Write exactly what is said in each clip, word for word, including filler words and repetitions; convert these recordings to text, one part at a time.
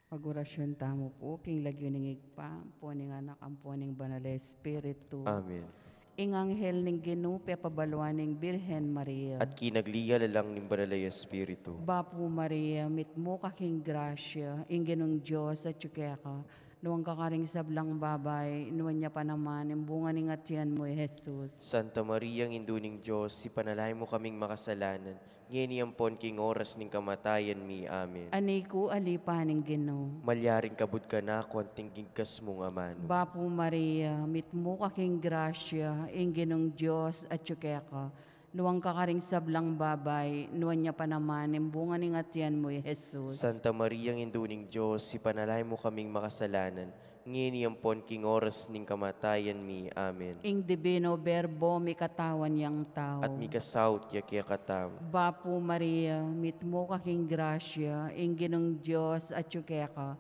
Mag-orasyun tamu pu, king lagyu ning Ibpa, ampo ning Anak, ampo ning Banal a Espiritu. Amen. Ing anghel ning Ginu, pepabaluan ing Birhen Maria. At kinagli ya lalang ning Banal a Espiritu. Bapu Maria, mitmu ka king grasya, ing Ginung Dios atyu keka. Nuan ka karing sablang babai, nuan ya pa naman ing bunga ning atian mu, i Jesus. Santa Maria, Indu ning Dios, ipanalangin mu kaming makasalanan, ngeni ampon king oras ning kamatayan mi. Amen. Ani ku, ali pa ning Ginu. Malyaring kabud kanaku anting gigkas mung amanu. Bapu Maria, mitmu ka king grasya, ing Ginung Dios atyu keka. Nuan ka karing sablang babai, nuan ya pa naman ing bunga ning atian mu, i Jesus. Santa Maria, Indu ning Dios, ipanalangin mu kaming makasalanan, ngeni ampon king oras ning kamatayan mi. Amen. Ing Divino Verbo mikatawan yang tau. At mikasaut ya kekatamu. Bapu Maria, mitmu ka king grasya, ing Ginung Dios atyu keka.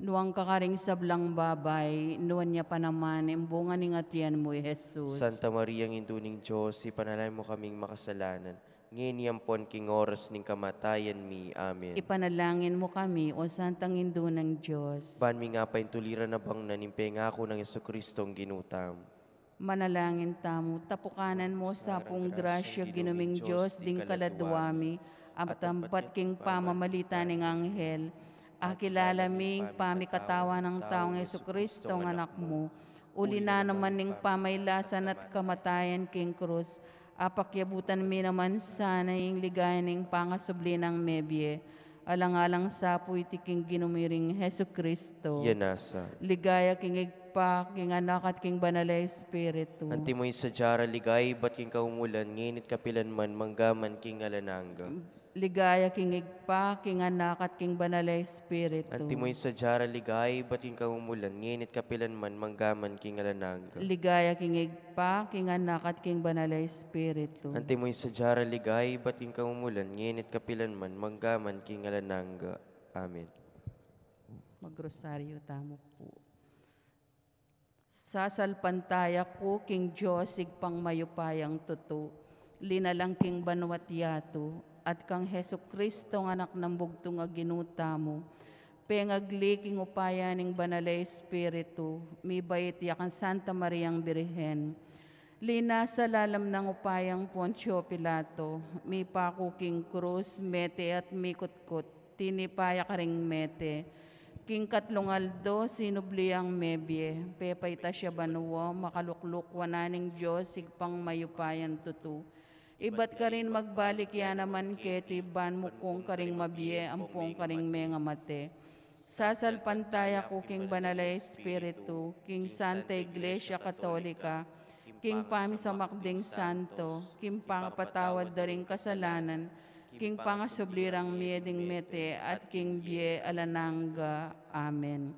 Nuan ka karing sablang babai, nuan ya pa naman ing bunga ning atian mu, i Jesus. Santa Maria, Indu ning Dios, ipanalangin mu kaming makasalanan, ngeni ampon king oras ning kamatayan mi. Amen. Ipanalangin mu kami, O Santang Indu ning Dios. Ban mi nga paintuliran a bangnan ing pengaku nang Jesucristo ing Ginu tamu. Manalangin tamu. Tapukanan mu sa pung grasya, Ginu ming Dios, ding kaladua mi, at ampat king pamamalita ning anghel, akilala mi ing pamikatawan nang taung Jesucristo, ing Anak mu. Uli na naman ning pamailasan at kamatayan king krus, apakyabutan mi naman sana ing ligaya ning pangasubli nang mebie. Alang-alang sa pu iti king Ginu mi ring Jesucristo. Yan nasa. Ligaya king Ibpa, king Anak, at king Banal a Espiritu. Antimo ing sadya ra ligaya ibat king kamumulan, ngeni at kapilan man, mangga man king alang angga. Ligaya king Ibpa, king Anak, at king Banal a Espiritu. Antimo ing sadya ra ligaya ibat king kamumulan, ngeni at kapilan man, mangga man king alang angga. Ligaya king Ibpa, king Anak, at king Banal a Espiritu. Antimo ing sadya ra ligaya ibat king kamumulan, ngeni at kapilan man, mangga man king alang angga. Amen. Magrosaryo tamu pu. Sasalpantaya ku king Dios, Ibpang mayupayang tutu, linalang king banua't yatu, at kang Jesucristo, Anak nang bugtung a Ginu tamu, pengagli king upaya ning Banal a Espiritu, mibait ya kang Santa Mariang Birhen, linasa lalam nang upayang Poncio Pilato, mipaku king krus, mete at mikutkut, tinipa ya karing mete. King katlung aldo, sinubli yang mebie, pepaitas ya banua, makalukluk wanan ning Dios, Ibpang mayupayang tutu. Ibat karin magbalik ya naman keti ban mukung karing mabie ampong karing mengamate. Sasalpantaya ku king Banal a Espiritu, king Santa Iglesia Katolika, king pamisamak ding santo, king pangapatawad da ring kasalanan, king pangasubli rang mie ding mete, at king bie alang angga. Amen.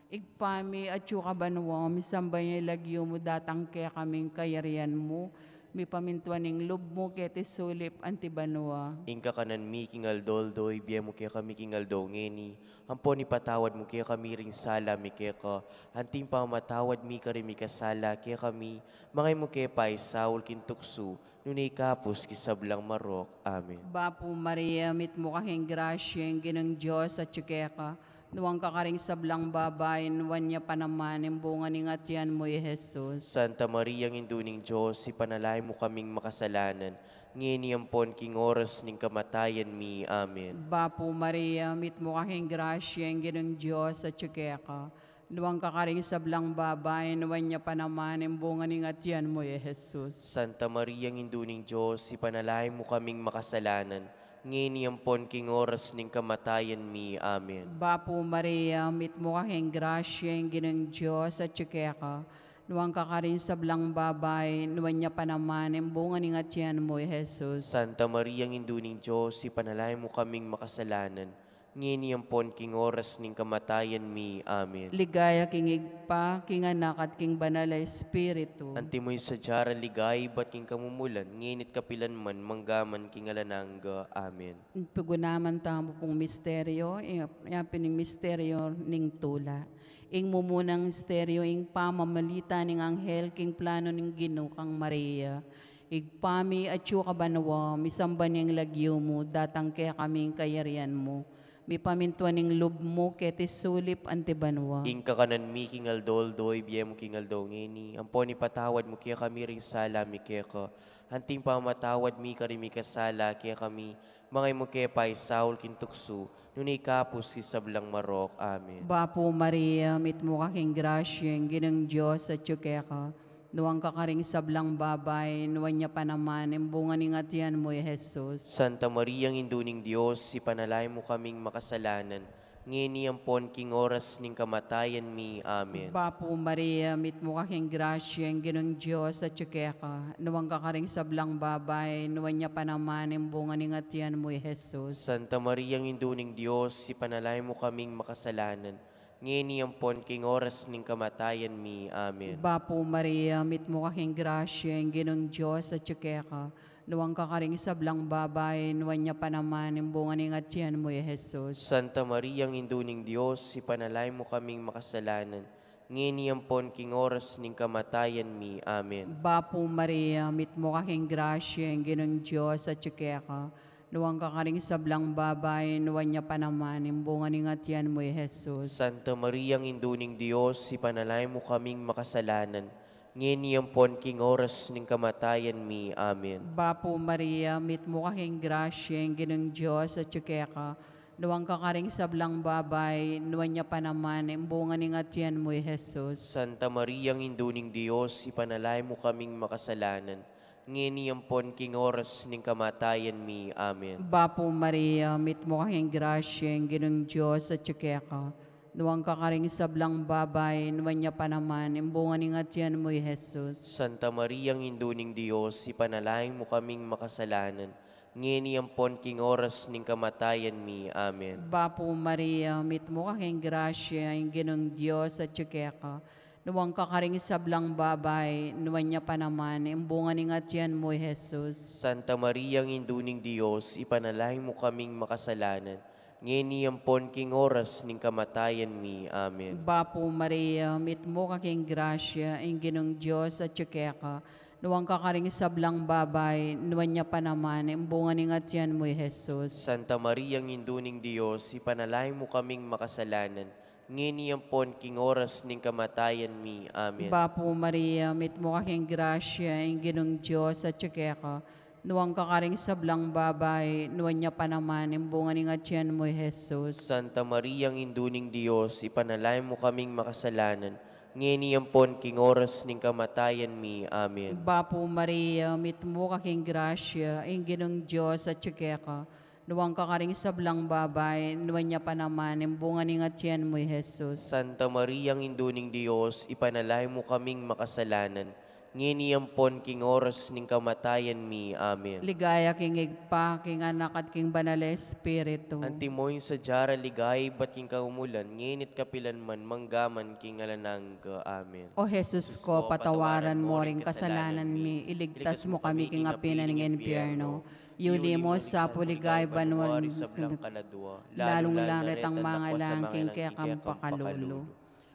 Ibpa mi, atsu ka banua, misamban ya ing lagyu mu, datang kekami ing kayarian mu, mipamintuan ing lub mu keti sulip anti banua. Ing kakanan mi king aldo-aldo, ibie mu kekami king aldo ngeni, ampon ipatawad mu kekami ring sala mi keka, anti ing pamamatawad mi karing mikasala kekami, manga e mu ke paisaul king tuksu, nune ikabus king sablang marok. Amen. Bapu Maria, mitmu ka king grasya, ing Ginung Dios atsu keka, nuan ka karing sablang babai, nuan ya pa naman ing bunga ning atian mu, i Jesus. Santa Maria, Indu ning Dios, ipanalangin mu kaming makasalanan, ngeni ampon king oras ning kamatayan mi. Amen. Bapu Maria, mitmu ka king grasya, ing Ginung Dios atsu keka. Nuan ka karing sablang babai, nuan ya pa naman ing bunga ning atian mu, i Jesus. Santa Maria, Indu ning Dios, ipanalangin mu kaming makasalanan, ngeni ampon king oras ning kamatayan mi. Amen. Bapu Maria, mitmu ka king grasya, ing Ginung Dios atsu keka. Nuan ka karing sablang babai, nuan ya pa naman ing bunga ning atian mu, i Jesus. Santa Maria, Indu ning Dios, ipanalangin mu kaming makasalanan, ngeni ampon king oras ning kamatayan mi. Amen. Ligaya king Ibpa, king Anak, at king Banal a Espiritu. Antimo ing sadya ra ligaya ibat king kamumulan, ngeni at kapilan man, mangga man king alang angga. Amen. Pagunaman tamu pung misteryo, i-, yapin ing misteryo ning tula. Ing mumunang misteryo, ing pamamalita ning anghel king plano ning Ginu kang Maria. Ibpa mi, atsu ka banua, misamban ya ing lagyu mu, datang kekami ing kayarian mu. mipamintuan ing lub mu keti sulip anti banua. Ing kakanan mi king aldo-aldo ibie mu king aldo ngeni, ampon ipatawad mu kekami ring sala mi keka, anting pamamatawad mi karing mikasala kekami, manga e mu ke paisaul king tuksu, nune ikabus king sablang marok. Amen. Bapu Maria, mitmu ka king grasya, ing Ginung Dios atyu keka. Nuan ka karing sablang babai, nuan ya pa naman ing bunga ning atian mu, i Jesus. Santa Maria, Indu ning Dios, ipanalangin mu kaming makasalanan, ngeni ampon king oras ning kamatayan mi. Amen. Bapu Maria, mitmu ka king grasya, ing Ginung Dios atyu keka. Nuan ka karing sablang babai, nuan ya pa naman ing bunga ning atian mu, i Jesus. Santa Maria, Indu ning Dios, ipanalangin mu kaming makasalanan, ngeni ampon king oras ning kamatayan mi. Amen. Bapu Maria, mitmu ka king grasya, ing Ginung Dios atyu keka. Nuan ka karing sablang babai, nuan ya pa naman ing bunga ning atian mu, i Jesus. Santa Maria, Indu ning Dios, ipanalangin mu kaming makasalanan, ngeni ampon king oras ning kamatayan mi. Amen. Bapu Maria, mitmu ka king grasya, ing Ginung Dios atyu keka. Nuan ka karing sablang babai, nuan ya pa naman ing bunga ning atian mu, i Jesus. Santa Maria, Indu ning Dios, ipanalangin mu kaming makasalanan, ngeni ampon king oras ning kamatayan mi. Amen. Bapu Maria, mitmu ka king grasya, ing Ginung Dios atyu keka. Nuan ka karing sablang babai, nuan ya pa naman ing bunga ning atian mu, i Jesus. Santa Maria, Indu ning Dios, ipanalangin mu kaming makasalanan, ngeni ampon king oras ning kamatayan mi. Amen. Bapu Maria, mitmu ka king grasya, ing Ginung Dios atyu keka. Nuan ka karing sablang babai, nuan ya pa naman ing bunga ning atian mu, i Jesus. Santa Maria, Indu ning Dios, ipanalangin mu kaming makasalanan, ngeni ampon king oras ning kamatayan mi. Amen. Bapu Maria, mitmu ka king grasya, ing Ginung Dios atyu keka. Nuan ka karing sablang babai, nuan ya pa naman ing bunga ning atian mu, i Jesus. Santa Maria, Indu ning Dios, ipanalangin mu kaming makasalanan, ngeni ampon king oras ning kamatayan mi. Amen. Bapu Maria, mitmu ka king grasya, ing Ginung Dios atyu keka. Nuan ka karing sablang babai, nuan ya pa naman ing bunga ning atian mu, i Jesus. Santa Maria, Indu ning Dios, ipanalangin mu kaming makasalanan, ngeni ampon king oras ning kamatayan mi. Amen. Bapu Maria, mitmu ka king grasya, ing Ginung Dios atyu keka. Nuan ka karing sablang babai, nuan ya pa naman ing bunga ning atian mu, i Jesus. Santa Maria, Indu ning Dios, ipanalangin mu kaming makasalanan, ngeni ampon king oras ning kamatayan mi. Amen. Bapu Maria, mitmu ka king grasya, ing Ginung Dios atyu keka. Nuan ka karing sablang babai, nuan ya pa naman ing bunga ning atian mu, i Jesus. Santa Maria, Indu ning Dios, ipanalangin mu kaming makasalanan, ngeni ampon king oras ning kamatayan mi. Amen. Ligaya king Ibpa, king Anak, at king Banal a Espiritu. Antimo ing sadya ra ligaya ibat king kangumulan, ngeni at kapilan man, mangga man king alang angga. Amen. O Jesus ko, patawaran mo ring kasalanan mi, iligtas mo kami king api ning impyerno, iuli mo sa pu king ligaya banua ring sablang kaladua, lalung-lalu retang mangailangan king kekang pakalulu.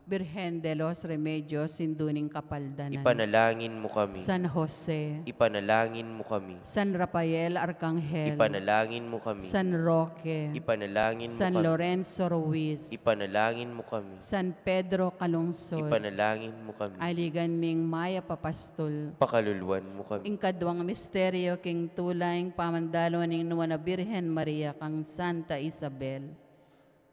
Birhen de los Remedios, Indu ning Kapaldanan. Ipanalangin mo kami. San Jose. Ipanalangin mo kami. San Rafael Arkanghel. Ipanalangin mo kami. San Roque. Ipanalangin mo kami. San Lorenzo Ruiz. Ipanalangin mo kami. San Pedro Calungsod. Ipanalangin mo kami. Aligan ming mayap a pastul. Pakaluluan mo kami. Ing kaduang misteryo king tula, ing pamandalu ning Nuan a Birhen Maria kang Santa Isabel.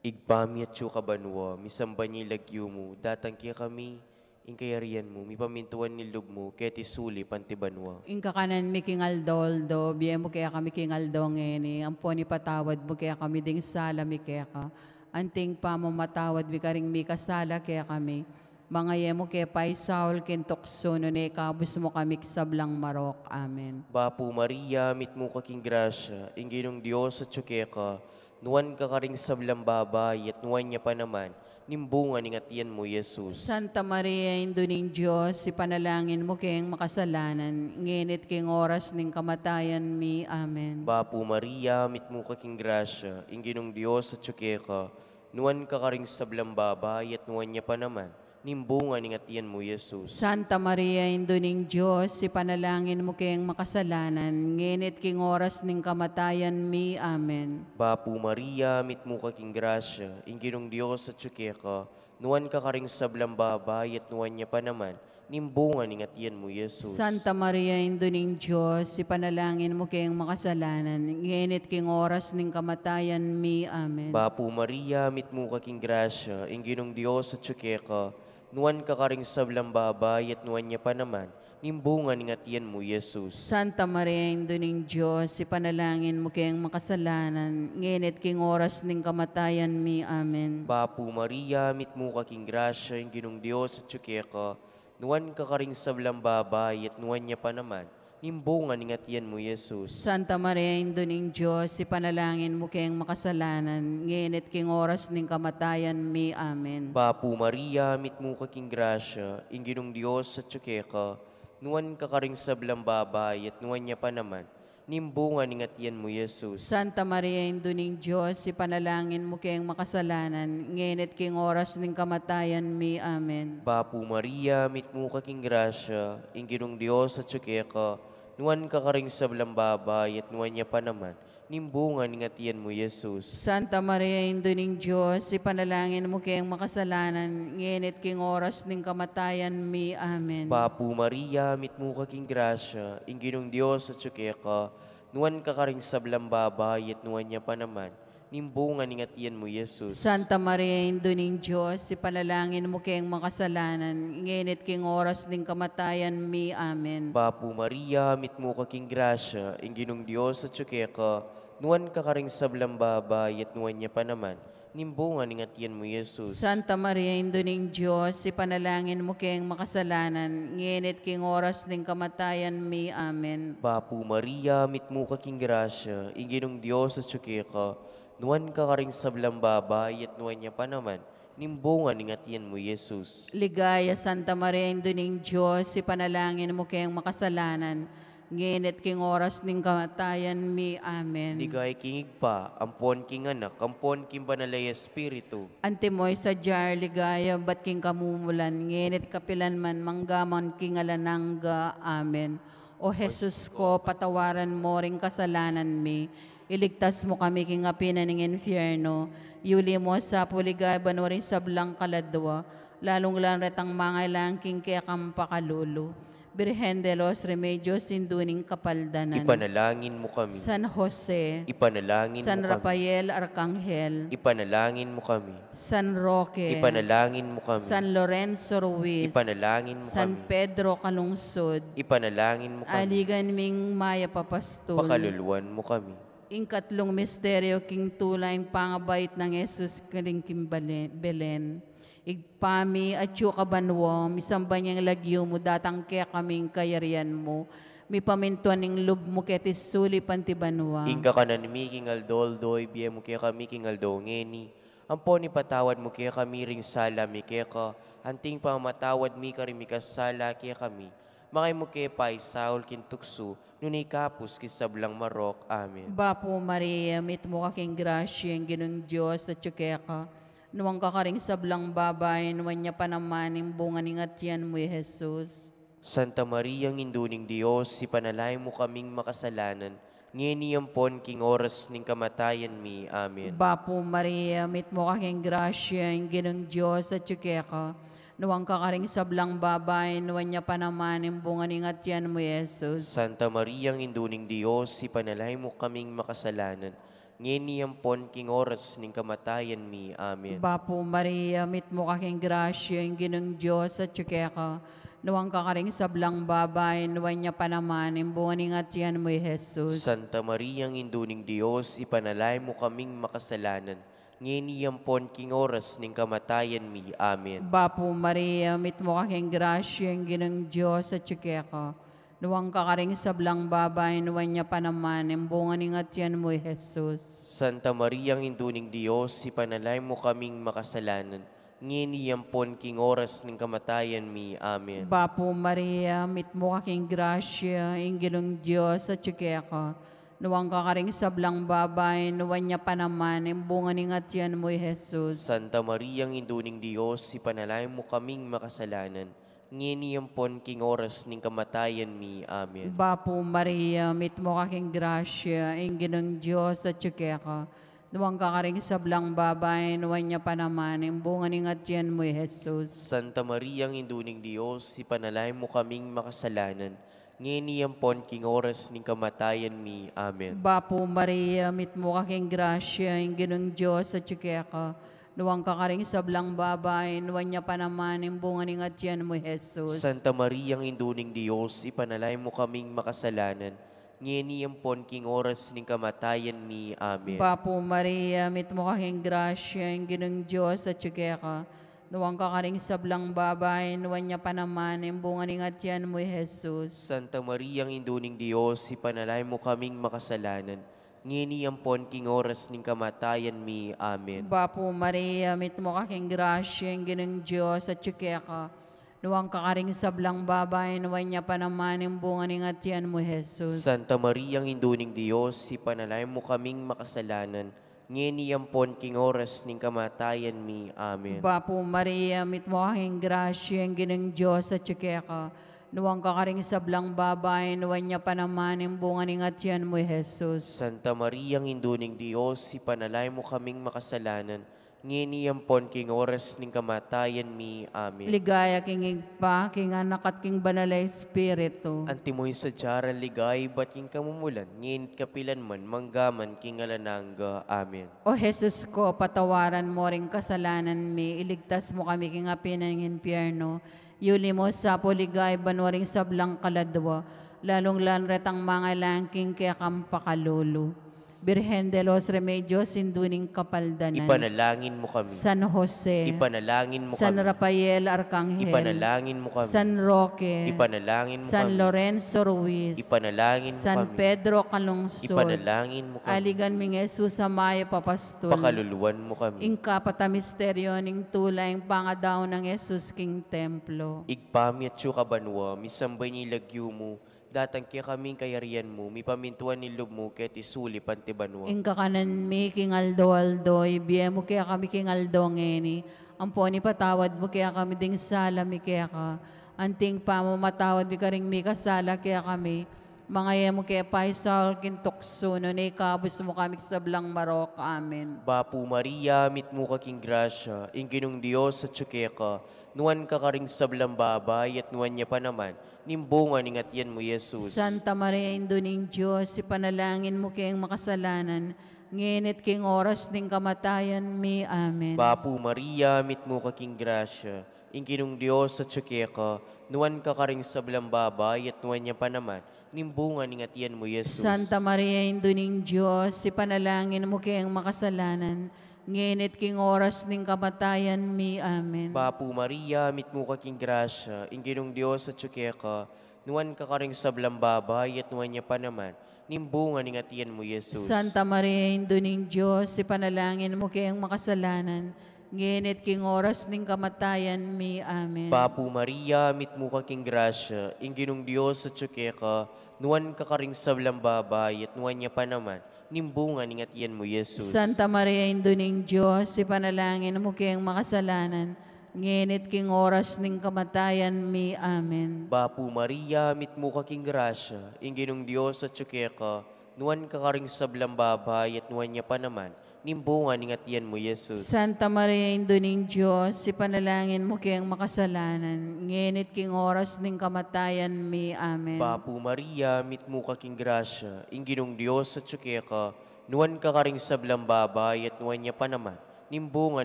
Ibpa mi atsu ka banua, misamban ya ing lagyu mu, datang kekami ing kayarian mu, mipamintuan ing lub mu, keti sulip anti banua. Ing kakanan mi king aldo-aldo, ibie mu kekami king aldo ngeni, ampon ipatawad mu kekami ding sala mi keka, anting pamamatawad mi karing mikasala kekami, manga e mu ke paisaul king tuksu, nune ikabus mu kami king sablang marok. Amen. Bapu Maria, mitmu ka king grasya, ing Ginung Dios atsu keka, nuan ka karing sablang babai, at nuan ya pa naman ing bunga ning atian mu, Jesus. Santa Maria, Indu ning Dios, ipanalangin mu keng makasalanan, ngeni at king oras ning kamatayan mi. Amen. Bapu Maria, mitmu ka king grasya, ing Ginung Dios atsu keka, nuan ka karing sablang babai, at nuan ya pa naman ning bunga ning atian mu, Jesus. Santa Maria, Indu ning Dios, ipanalangin mu keng makasalanan, ngeni at king oras ning kamatayan mi. Amen. Bapu Maria, mitmu ka king grasya, ing Ginung Dios atyu keka, nuan ka karing sablang babai, at nuan ya pa naman ning bunga ning atian mu, Jesus. Santa Maria, Indu ning Dios, ipanalangin mu keng makasalanan, ngeni at king oras ning kamatayan mi. Amen. Bapu Maria, mitmu ka king grasya, ing Ginung Dios atyu keka, nuan ka karing sablang babai, at nuan ya pa naman ning bunga ning atian mu, Jesus. Santa Maria, Indu ning Dios, ipanalangin mu keng makasalanan, ngeni at king oras ning kamatayan mi. Amen. Bapu Maria, mitmu ka king grasya, ing Ginung Dios atyu keka, nuan ka karing sablang babai, at nuan ya pa naman ning bunga ning atian mu, Jesus. Santa Maria, Indu ning Dios, ipanalangin mu keng makasalanan, ngeni at king oras ning kamatayan mi. Amen. Bapu Maria, mitmu ka king grasya, ing Ginung Dios atyu keka, nuan ka karing sablang babai, at nuan ya pa naman ning bunga ning atian mu, Jesus. Santa Maria, Indu ning Dios, ipanalangin mu keng makasalanan, ngeni at king oras ning kamatayan mi. Amen. Bapu Maria, mitmu ka king grasya, ing Ginung Dios atyu keka, nuan ka karing sablang babai, at nuan ya pa naman ning bunga ning atian mu, Jesus. Santa Maria, Indu ning Dios, ipanalangin mu keng makasalanan, ngeni at king oras ning kamatayan mi. Amen. Bapu Maria, mitmu ka king grasya, ing Ginung Dios atyu keka, nuan ka karing sablang babai, at nuan ya pa naman ning bunga ning atian mu, Jesus. Santa Maria, Indu ning Dios, ipanalangin mu keng makasalanan, ngeni at king oras ning kamatayan mi. Amen. Bapu Maria, mitmu ka king grasya, ing Ginung Dios atyu keka, nuan ka karing sablang babai, at nuan ya pa naman ning bunga ning atian mu, Jesus. Santa Maria, Indu ning Dios, ipanalangin mu keng makasalanan, ngeni at king oras ning kamatayan mi. Amen. Bapu Maria, mitmu ka king grasya, ing Ginung Dios atyu keka, nuan ka karing sablang babai, at nuan ya pa naman ning bunga ning atian mu, Jesus. Ligaya, Santa Maria, Indu ning Dios, ipanalangin mu keng makasalanan, ngeni at king oras ning kamatayan mi. Amen. Ligaya king Ibpa, ampon king Anak, ampon king Banal a Espiritu. Antimo ing sadya king ligaya, ibat king kamumulan, ngeni at kapilan man, mangga man king alang angga. Amen. O Jesus ko, patawaran mu ring kasalanan mi, iligtas mu kami king api na ning infierno, yuli mu sa pu king ligaya banua ring sablang kaladua, lalung-lalu na retang mangailangan king kekang pakalulu. Birhen de los Remedios, Indu ning Kapaldanan. Ipanalangin mu kami. San Jose. Ipanalangin mu kami. San Rafael Arkanghel. Ipanalangin mu kami. San Roque. Ipanalangin mu kami. San Lorenzo Ruiz. Ipanalangin mu kami. San Pedro Calungsod. Ipanalangin mu kami. Aligan ming mayap a pastul. Pakaluluan mu kami. Ing katlung misteryo king tula, ing pangabait nang Jesus karing king Bale-, Belen. Ibpa mi, atsu ka banua, misamban ya ing lagyu mu, datang kekami ing kayarian mu, mipamintuan ing lub mu keti sulip anti banua. Ing kakanan mi king aldo-aldo, ibie mu kekami king aldo ngeni, ampon ipatawad mu kekami ring sala mi keka, anti ing pamamatawad mi karing mikasala kekami. Manga e mu ke paisaul king tuksu, nune ikabus king sablang marok. Amen. Bapu Maria, mitmu ka king grasya, ing Ginung Dios atsu keka. Nuan ka karing sablang babai, nuan ya pa naman ing bunga ning atian mu, i Jesus. Santa Maria, Indu ning Dios, ipanalangin mu kaming makasalanan, ngeni ampon king oras ning kamatayan mi. Amen. Bapu Maria, mitmu ka king grasya, ing Ginung Dios atsu keka. Nuan ka karing sablang babai, nuan ya pa naman ing bunga ning atian mu, i Jesus. Santa Maria, Indu ning Dios, ipanalangin mu kaming makasalanan, ngeni ampon king oras ning kamatayan mi. Amen. Bapu Maria, mitmu ka king grasya, ing Ginung Dios atsu keka. Nuan ka karing sablang babai, nuan ya pa naman ing bunga ning atian mu, i Jesus. Santa Maria, Indu ning Dios, ipanalangin mu kaming makasalanan, ngeni ampon king oras ning kamatayan mi. Amen. Bapu Maria, mitmu ka king grasya, ing Ginung Dios atsu keka. Nuan ka karing sablang babai, nuan ya pa naman ing bunga ning atian mu, i Jesus. Santa Maria, Indu ning Dios, ipanalangin mu kaming makasalanan, ngeni ampon king oras ning kamatayan mi. Amen. Bapu Maria, mitmu ka king grasya, ing Ginung Dios atsu keka. Nuan ka karing sablang babai, nuan ya pa naman ing bunga ning atian mu, i Jesus. Santa Maria, Indu ning Dios, ipanalangin mu kaming makasalanan, ngeni ampon king oras ning kamatayan mi. Amen. Bapu Maria, mitmu ka king grasya, ing Ginung Dios atyu keka. Nuan ka karing sablang babai, nuan ya pa naman ing bunga ning atian mu, i Jesus. Santa Maria, Indu ning Dios, ipanalangin mu kaming makasalanan, ngeni ampon king oras ning kamatayan mi. Amen. Bapu Maria, mitmu ka king grasya, ing Ginung Dios atyu keka. Nuan ka karing sablang babai, nuan ya pa naman ing bunga ning atian mu, i Jesus. Santa Maria, Indu ning Dios, ipanalangin mu kaming makasalanan, ngeni ampon king oras ning kamatayan mi. Amen. Bapu Maria, mitmu ka king grasya, ing Ginung Dios atyu keka. Nuan ka karing sablang babai, nuan ya pa naman ing bunga ning atian mu, i Jesus. Santa Maria, Indu ning Dios, ipanalangin mu kaming makasalanan, ngeni ampon king oras ning kamatayan mi. Amen. Bapu Maria, mitmu ka king grasya, ing Ginung Dios atyu keka. Nuan ka karing sablang babai, nuan ya pa naman ing bunga ning atian mu, i Jesus. Santa Maria, Indu ning Dios, ipanalangin mu kaming makasalanan, ngeni ampon king oras ning kamatayan mi. Amen. Bapu Maria, mitmu ka king grasya, ing Ginung Dios atyu keka. Nuan ka karing sablang babai, nuan ya pa naman ing bunga ning atian mu, i Jesus. Santa Maria, Indu ning Dios, ipanalangin mu kaming makasalanan, ngeni ampon king oras ning kamatayan mi. Amen. Ligaya king Ibpa, king Anak, at king Banal a Espiritu. Antimo ing sadya rang ligaya ibat king kamumulan, ngeni at kapilan man, mangga man king alang angga. Amen. O Jesus ko, patawaran mo ring kasalanan mi, iligtas mo kami king api ning impyerno, yuli mo sa pu king banua ring sablang kaladua, lalung-lalu retang mangailangan king kekang pakalulu. Birhen de los Remedios, Indu ning Kapaldanan. Ipanalangin mo kami. San Jose. Ipanalangin mo kami. San Rafael Arkanghel. Ipanalangin mo kami. San Roque. Ipanalangin mo kami. San Lorenzo Ruiz. Ipanalangin mo kami. San Pedro Calungsod. Ipanalangin mo kami. Aligan ming Jesus a mayap a pastul. Pakaluluan mo kami. Ing kapat a misteryo ning tula, ing pangadaun nang Jesus king templo. Ibpa mi atsu ka banua, misamban ya ing lagyu mu, datang kekami ing kayarian mu, mipamintuan ing lub mu keti sulip anti banua. Ing kakanan mi king aldo-aldo ibie mu kekami king aldo ngeni, ampon ipatawad mu kekami ding sala mi keka, anti ing pamamatawad mi karing mikasala kekami, manga e mu ke paisaul king tuksu, nune ikabus mu kami king sablang marok. Amen. Bapu Maria, mitmu ka king grasya, ing Ginung Dios atsu keka, nuan ka karing sablang babai, at nuan ya pa naman ning bunga ning atian mu, i Jesus. Santa Maria, Indu ning Dios, ipanalangin mu keng makasalanan, ngeni at king oras ning kamatayan mi. Amen. Bapu Maria, mitmu ka king grasya, ing Ginung Dios atsu keka, nuan ka karing sablang babai, at nuan ya pa naman ning bunga ning atian mu, i Jesus. Santa Maria, Indu ning Dios, ipanalangin mu keng makasalanan, ngeni at king oras ning kamatayan mi. Amen. Bapu Maria, mitmu ka king grasya, ing Ginung Dios atsu keka, nuan ka karing sablang babai, at nuan ya pa naman ning bunga ning atian mu, i Jesus. Santa Maria, Indu ning Dios, ipanalangin mu keng makasalanan, ngeni at king oras ning kamatayan mi. Amen. Bapu Maria, mitmu ka king grasya, ing Ginung Dios atsu keka, nuan ka karing sablang babai, at nuan ya pa naman ning bunga ning atian mu, i Jesus. Santa Maria, Indu ning Dios, ipanalangin mu keng makasalanan, ngeni at king oras ning kamatayan mi. Amen. Bapu Maria, mitmu ka king grasya, ing Ginung Dios atsu keka, nuan ka karing sablang babai, at nuan ya pa naman ning bunga ning atian mu, i Jesus. Santa Maria, Indu ning Dios, ipanalangin mu keng makasalanan, ngeni at king oras ning kamatayan mi. Amen. Bapu Maria, mitmu ka king grasya, ing Ginung Dios atsu keka, nuan ka karing sablang babai, at nuan ya pa naman ning bunga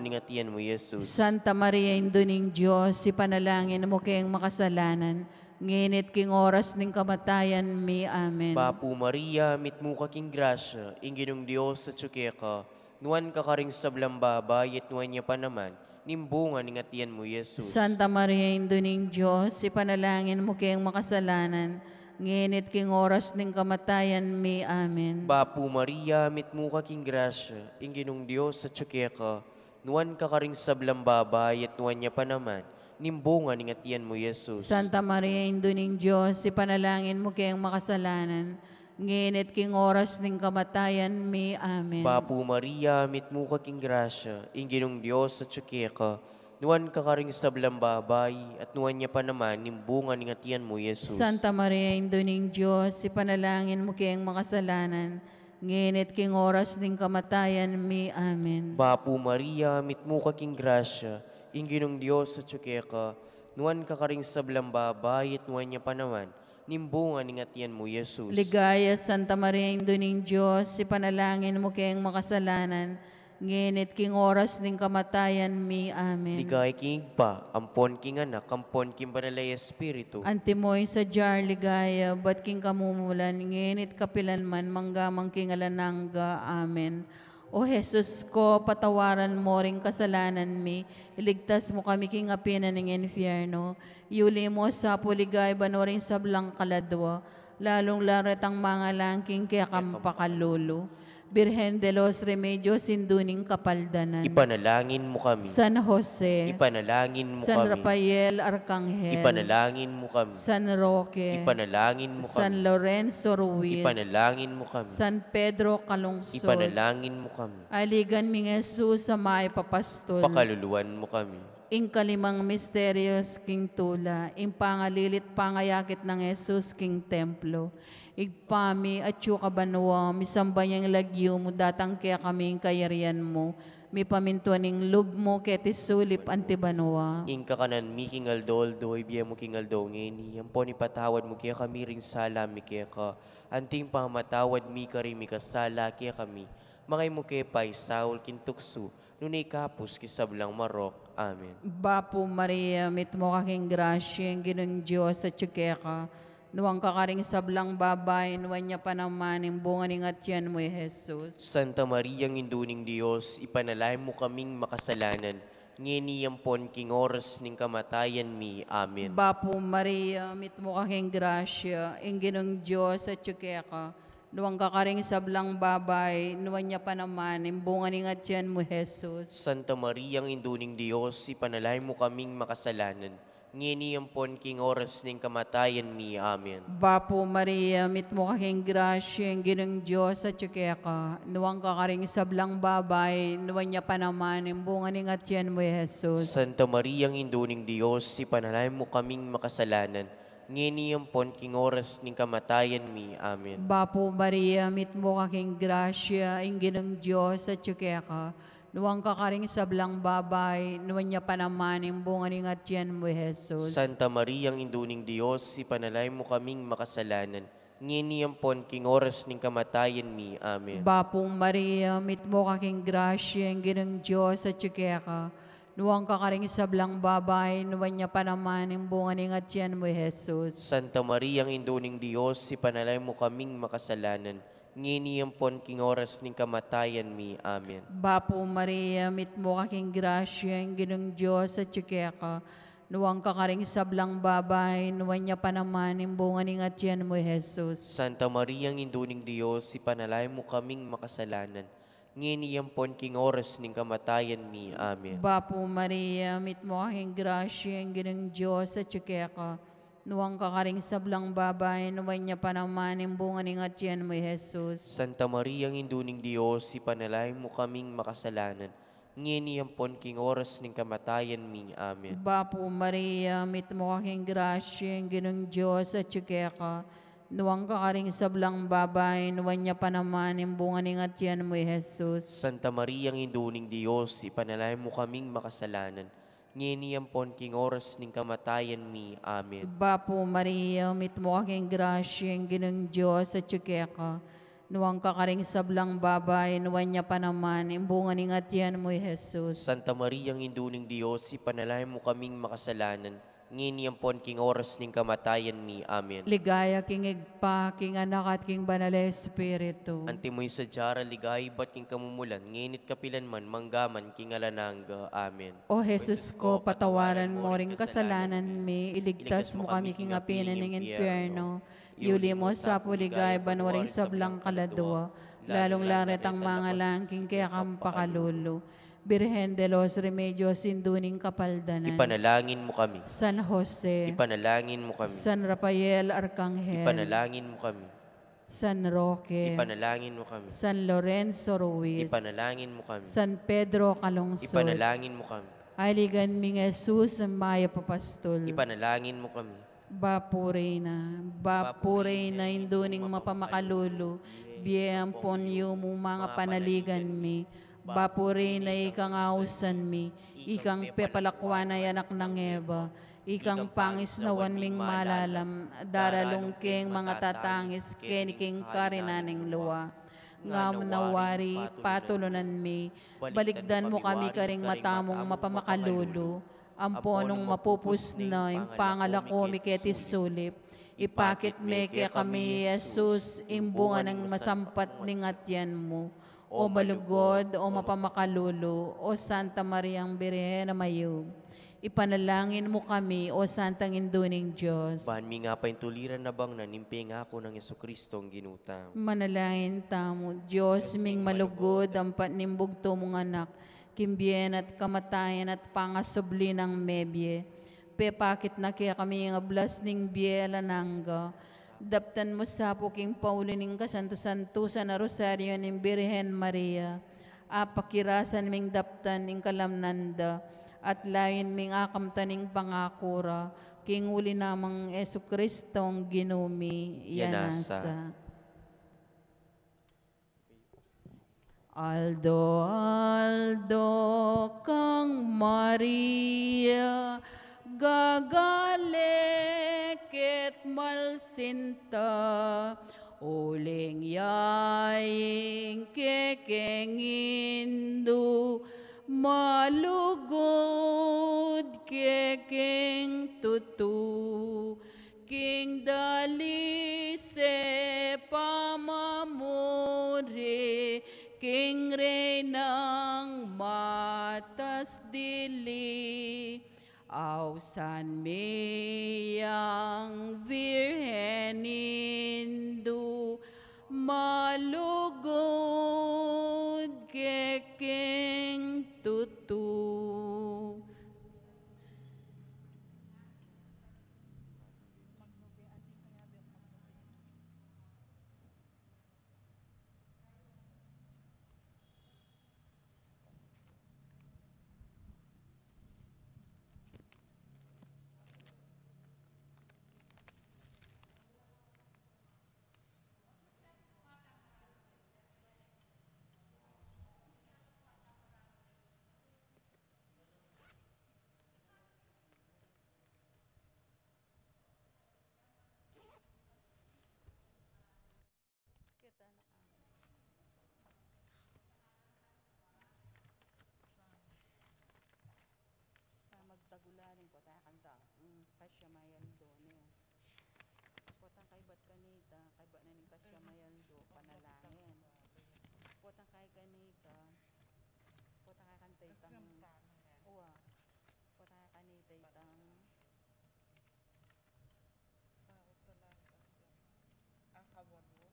ning atian mu, i Jesus. Santa Maria, Indu ning Dios, ipanalangin mu keng makasalanan, ngeni at king oras ning kamatayan mi. Amen. Bapu Maria, mitmu ka king grasya, ing Ginung Dios atsu keka, nuan ka karing sablang babai, at nuan ya pa naman ning bunga ning atian mu, i Jesus. Santa Maria, Indu ning Dios, ipanalangin mu keng makasalanan, ngeni at king oras ning kamatayan mi. Amen. Bapu Maria, mitmu ka king grasya, ing Ginung Dios atsu keka, nuan ka karing sablang babai, at nuan ya pa naman ning bunga ning atian mu, i Jesus. Santa Maria, Indu ning Dios, ipanalangin mu keng makasalanan, Ngeni at king oras ning kamatayan mi. Amen. Bapu Maria, mitmu ka king grasya, ing Ginung Dios atyu keka, nuan ka karing sablang babai, at nuan ya pa naman ing bunga ning atian mu, Jesus. Santa Maria, Indu ning Dios, ipanalangin mu keng makasalanan, ngeni at king oras ning kamatayan mi. Amen. Bapu Maria, mitmu ka king grasya, ing Ginung Dios atyu keka, nuan ka karing sablang babai, at nuan ya pa naman ing bunga ning atian mu, Jesus. Ligaya, Santa Maria, Indu ning Dios, ipanalangin mu keng makasalanan, ngeni at king oras ning kamatayan mi. Amen. Ligaya king Ibpa, ampon king Anak, ampon king Banal a Espiritu. Antimo ing sadya ring ligaya, ibat king kamumulan, ngeni at kapilan man, mangga man king alang angga. Amen. O Jesus ko, patawaran mo ring kasalanan mi, iligtas mu kami king api na ning infierno, iuli mu sa pu king ligaya banua ring sablang kaladua, lalung-lalu retang mangalang king kekang pakalulu. Birhen de los Remedios, Indu ning Kapaldanan. Ipanalangin mu kami. San Jose. Ipanalangin mu San kami. Rafael Arcangel. Ipanalangin mu kami. San Roque. Ipanalangin mu kami. San Lorenzo Ruiz. Ipanalangin mu kami. San Pedro Calungsod. Ipanalangin mu kami. Aligan ming Jesus a mayap a pastul. Pakaluluan mu kami. Ing kalimang misterios king tula, ing pangalilit pangayakit nang Jesus king templo. Ibpa mi, atyu ka banua, misamban ya ing lagyu mu, datang kekami ing kayarian mu, mipamintuan ing lub mu keti sulip anti banua. Ing kakanan mi king aldo-aldo ibie mu king aldo ngeni, ampon ipatawad mu kekami ring sala mi keka, anti ing pamamatawad mi karing mikasala kekami, manga e mu ke paisaul king tuksu, nune ikabus king sablang marok. Amen. Bapu Maria, mitmu ka king grasya, ing Ginung Dios atyu keka, nuan ka karing sablang babai, nuan ya pa naman ing bunga ning atian mu, i Jesus. Santa Maria, Indu ning Dios, ipanalangin mu kaming makasalanan, ngeni ampon king oras ning kamatayan mi. Amen. Bapu Maria, mitmu ka king grasya, ing Ginung Dios atyu keka, nuan ka karing sablang babai, nuan ya pa naman ing bunga ning atian mu, i Jesus. Santa Maria, Indu ning Dios, ipanalangin mu kaming makasalanan, ngeni ampon king oras ning kamatayan mi. Amen. Bapu Maria, mitmu ka king grasya, ing Ginung Dios atyu keka, nuan ka karing sablang babai, nuan ya pa naman ing bunga ning atian mu, i Jesus. Santa Maria, Indu ning Dios, ipanalangin mu kaming makasalanan, ngeni ampon king oras ning kamatayan mi. Amen. Bapu Maria, mitmu ka king grasya, ing Ginung Dios atyu keka, nuan ka karing sablang babai, nuan ya pa naman ing bunga ning atian mu, i Jesus. Santa Maria, Indu ning Dios, ipanalangin mu kaming makasalanan, ngeni ampon king oras ning kamatayan mi. Amen. Bapu Maria, mitmu ka king grasya, ing Ginung Dios atyu keka, nuan ka karing sablang babai, nuan ya pa naman ing bunga ning atian mu, i Jesus. Santa Maria, Indu ning Dios, ipanalangin mu kaming makasalanan, ngeni ampon king oras ning kamatayan mi. Amen. Bapu Maria, mitmu ka king grasya, ing Ginung Dios atyu keka, nuan ka karing sablang babai, nuan ya pa naman ing bunga ning atian mu, i Jesus. Santa Maria, Indu ning Dios, ipanalangin mu kaming makasalanan, ngeni ampon king oras ning kamatayan mi. Amen. Bapu Maria, mitmu ka king grasya, ing Ginung Dios atyu keka, nuan ka karing sablang babai, nuan ya pa naman ing bunga ning atian mu, i Jesus. Santa Maria, Indu ning Dios, ipanalangin mu kaming makasalanan, ngeni ampon king oras ning kamatayan mi. Amen. Bapu Maria, mitmu ka king grasya, ing Ginung Dios atyu keka, nuan ka karing sablang babai, nuan ya pa naman ing bunga ning atian mu, i Jesus. Santa Maria, Indu ning Dios, ipanalangin mu kaming makasalanan, ngeni ampon king oras ning kamatayan mi. Amen. Bapu Maria, mitmu ka king grasya, ing Ginung Dios atyu keka, nuan ka karing sablang babai, nuan ya pa naman ing bunga ning atian mu, i Jesus. Santa Maria, Indu ning Dios, ipanalangin mu kaming makasalanan, ngeni ampon king oras ning kamatayan mi. Amen. Ligaya king Ibpa, king Anak, at king Banal a Espiritu. Antimo ing sadya ring ligaya ibat king kamumulan, ngeni at kapilan man, mangga man king alang angga. Amen. O Jesus ko, patawaran mo ring kasalanan mi, iligtas mu kami king api na ning infierno, iuli mu sa pu king ligaya banua ring sablang kaladua, lalung-lalu retang mangalang king kekang pakalulu. Birhen de los Remedios, Indu ning Kapaldanan. Ipanalangin mu kami. San Jose. Ipanalangin mu kami. San Rafael Arcangel. Ipanalangin mu kami. San Roque, ipanalangin mo kami. San Lorenzo Ruiz, ipanalangin mo kami. San Pedro Calungsod, ipanalangin mo kami. Aligan ming Jesus, mayap a pastul, ipanalangin mo kami. Bapu Reyna, Bapu Reyna, Indu ning mapamakalulu, bie ampon yumu, manga panaligan mi. Bapu Reyna, ikang ausan mi, ikang pepalakuan a anak nang Eva, ikang pangisnawan ming malalam, daralung keng manga tatangis keni king karinan ning lua. Ngam na wari, patulunan mi, balikdan mu kami karing mata mung mapamakalulu, ampo nung mapupus na ing pangalako mi keti sulip, ipakit me kekami i Jesus, ing bunga ning masampat ning atian mu. O malugud, o mapamakalulu, o Santa Mariang Birhen a mayub, ipanalangin mu kami, o Santang Indu ning Dios. Ban mi nga paintuliran a bangnan ing pengaku nang Jesucristong Ginu tamu. Manalangin tamu. Dios ming malugud, ampat ning bugtung mung Anak, king bie na at kamatayan at pangasubli nang mebie, pepakit na kekami ing ablas ning bie alang angga. Daptan mu sa pu king pauli ning kasantu-santusan a Rosario ning Birhen Maria, apakirasan ming daptan ing kalamnan da, at layun ming akamtan ing pangaku ra, king uli na mang Jesucristong Ginu mi. Yanasa. Yanasa. Aldo-aldo kang Maria, gagale ket malsinta, uling ya ing kekeng Indu, malugud kekeng tutu. King dalise pamamuri, king Reynang matas dili, ausan mi yang Virgen Indu, malugud kekeng tutu. Kita na ka. Sa magtagulaling ko tayo kanta. Mm, kasya mayaldo ne. Potang kaybat kanita, kaybat na ning kasya mayaldo, panalangin. Potang kay kanita, potang kay kanita itang, uwa. Potang kay kanita itang, ah, ito lang kasya. Ang kawalu.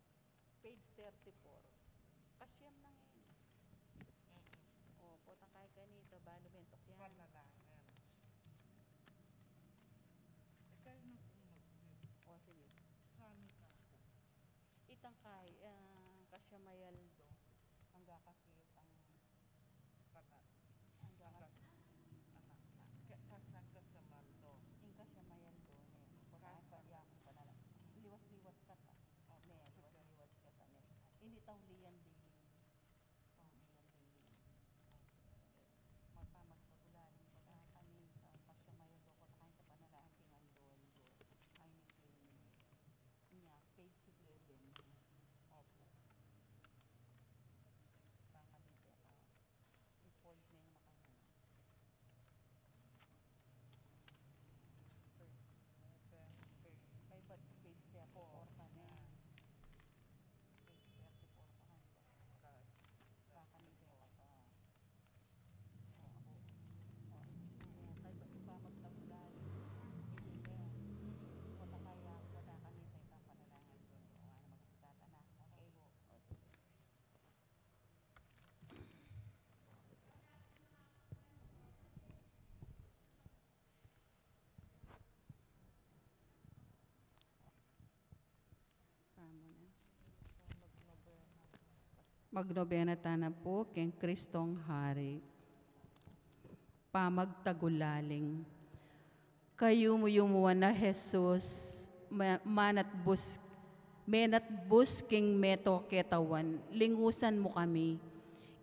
Page thirty-four. Kasyam na ngeni. Mm. O, potang kay kanita, balu mentok yan. Panalangin. Ikaw yung nag-, nag-, o, sige. Saan ka? Itang kay, ah, kasya mayaldo. Angga kakitang Angga ka-, angga ka-, anak na. Ka-, kasya, kasya mayaldo. Ing kasya mayaldo ne. Potang kay pa-, ya, panala-, liwas-liwas kata. O, ne, liwas-liwas kata, ne. Ini taulian diling. Taulian diling. Mata magpagulaling ko na, kanita, kasya mayaldo ko, kanita panala, ang pingaldo, aldo. Ay, ni Queen. Inya, page eleven. Opo. Pangalita, ah. Record na yung makanyan. Kay ba't page thirty-four ka na? Page thirty-four ka na. Magnobena tana pu king Kristong Hari. Pamagtagulaling. Kayumu-yumuan a Jesus, ma-, manatbus, menatbus king meto ketawan, lingusan mu kami.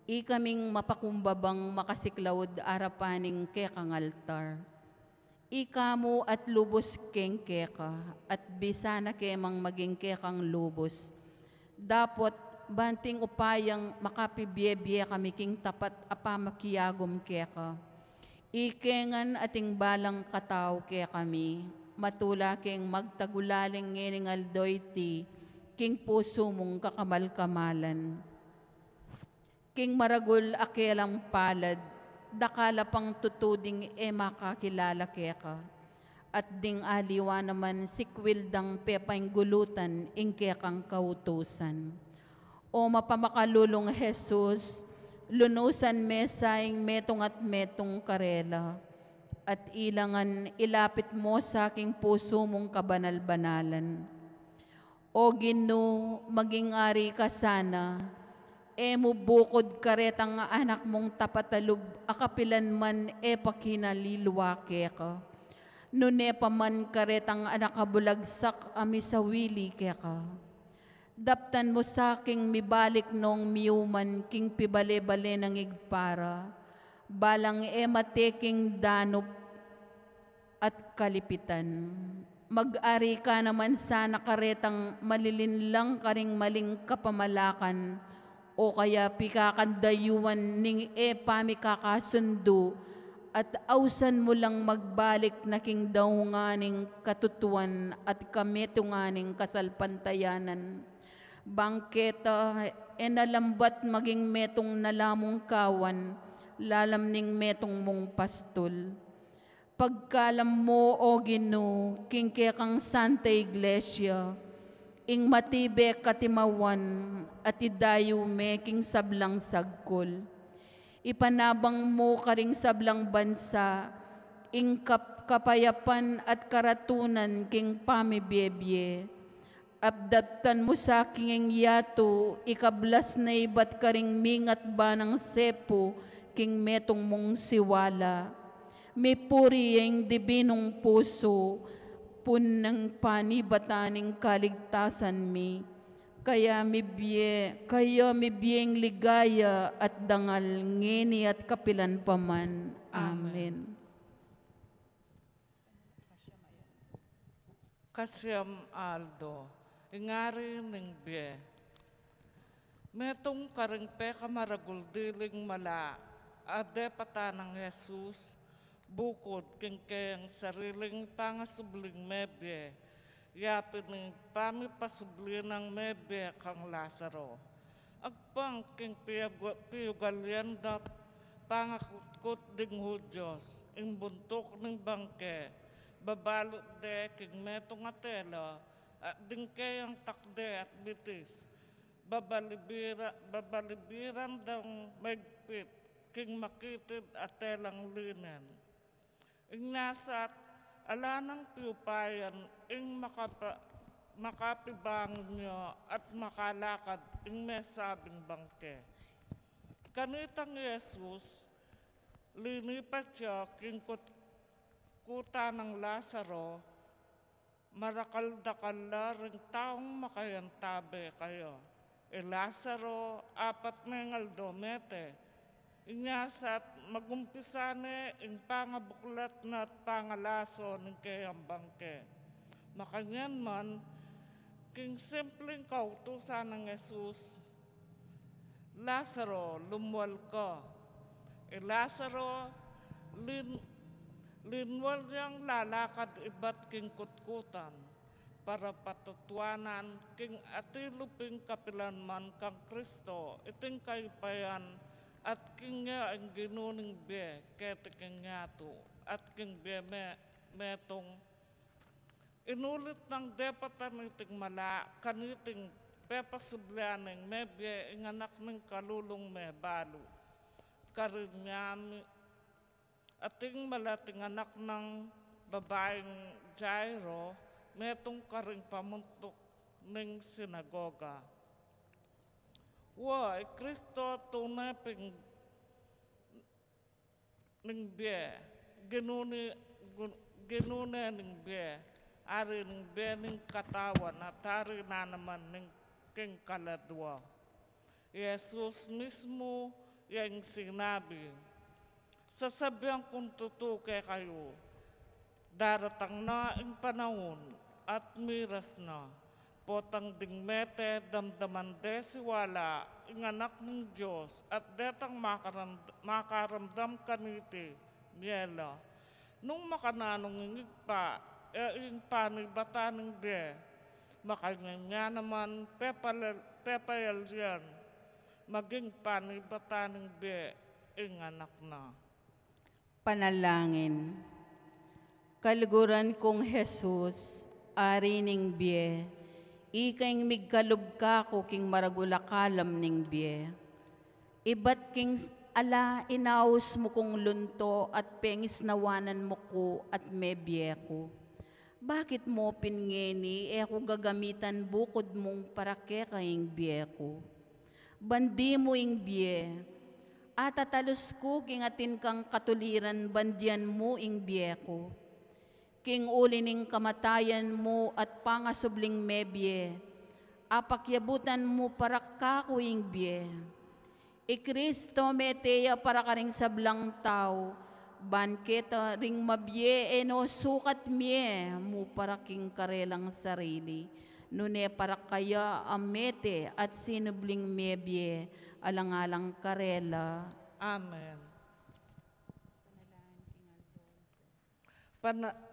Ikaming mapakumbabang makasiklaud arapan ning kekang altar. Ika mu at lubus keng keka, at bisa na ke mang maging kekang lubus. Dapot, banting upayang makapibie-bie kami king tapat a pamakiagum keka. Ike ngan ating balang katau kekami, matula keng magtagulaling ngening aldo iti, king pusu mung kakamal-kamalan. King maragul a kelang palad, dakal a pang tutu ding e makakilala keka, at ding aliwa naman sikwil dang pepainggulutan ing kekang kautusan. O mapamakalulung Jesus, lunusan me sa ing metung at metung karela, at ilangan ilapit mo sa king pusu mung kabanal-banalan. O Ginu, maging ari ka sana, e mu bukud karetang anak mung tapat a lub a kapilan man e pakinalilwa keka. Nune pa man karetang anak a bulagsak a misawili keka. Daptan mu sa king mibalik nong miuman king pibale-bale nang Ibpa ra, balang e mate king danup at kalipitan. Mag-ari ka naman sana karetang malilinlang karing maling kapamalakan, o kaya pikakandayuan ning e pamikakasundu, at ausan mu lang magbalik na king daungan ning katutuan at kametungan ning kasalpantayanan. Bang keta, e na lambat maging metung na la mung kawan, lalam ning metung mung pastul. Pagkalam mu, O Ginu, king kekang Santa Iglesia, ing matibe katimawan, at idayu me king sablang sagkul. Ipanabang mu karing sablang bansa, ing kap-, kapayapan at karatunan king pamibie-bie. At daptan mu sa king yatu, ikablas na ibat karing mingat banang sepu, king metung mung siwala. Mipuri ing dibinung pusu, punang panibatan ning kaligtasan mi. Kaya mibie, kaya mibie ing ligaya at dangal ngeni at kapilan pa man. Amen. Amen. Kasiam aldo, ing ari ning bie. Metung karing pekamaragul diling mala a depatan nang Jesus, bukud king keyang sariling pangasubling mebie, yapin ing pamipasubli nang mebie kang Lazaro. Agpang king piyagu-, piyugalian da't pangakutkut ding Hudyos, ing buntuk ning bangke, babalut de king metung a tela, at ding keyang takde at bitis, babalibira-, babalibiran dang maigpit king makitid a telang linen. Inya sa't ala nang piupayan ing makapa-, makapibangun ya at makalakad ing mesabing bangke. Kanitang Jesus, linipat ya king kut-, kuta nang Lazaro, marakal-dakal la ring taung makayantabe kaya. I Lazaro, apat meng aldo mete. Inya sa't magumpisa ne ing pangabuklat na't pangalaso ning keyang bangke. Makanyan man, king simpling kautusan nang Jesus, "Lazaro, lumwal ka." I Lazaro, lin-, linwal yang lalakad ibat king kutkutan, para patutuanan king atilupi kapilan man kang Kristo, iting kayupayan, at king ya ing Ginu ning bie, keti king yatu, at king bie me-, metung. Inulit nang depatan iting mala, kaniting pepasublian neng mebie ing anak ning kalulung me balu. Karin ya mi-, ating mala ating anak nang babaing Jairo, metung karing pamuntuk ning sinagoga. Wa, i Kristo tune pin ning bie, Ginu ne, Ginu ne ning bie, Ari ning bie ning katawan, at Ari na naman ning king kaladwa. I Jesus mismu ya ing sinabi, Sasabian kung tutu kekayu, daratang na ing panaun, at miras na, potang ding mete damdaman de siwala ing Anak ning Dios, at detang makaram-, makaramdam kaniti, mie la. Nung makananu ing Ibpa, e ing panibatan ning bie, makanyan ya naman pepal-, pepayalyan maging panibatan ning bie ing Anak na. Panalangin. Kaluguran kung Jesus, Ari ning bie, ika ing migkalub kaku king maragul a kalam ning bie. Ibat king ala inaus mu kung lunto at pengisnawanan mu ku at mebie ku. Bakit mu pin ngeni e ku gagamitan bukud mung para keka ing bie ku? Ban di mu ing bie, atatalus ku king atin kang katuliran ban dian mu ing bie ku. King uli ning kamatayan mu at pangasubling mebie, apakyabutan mu para kaku ing bie. I Kristo mete ya para karing sablang tau, ban keta ring mabie e no sukat mie mu para king karelang sarili, nune para kaya a mete at sinubling mebie alang-alang karela. Amen. Pana-,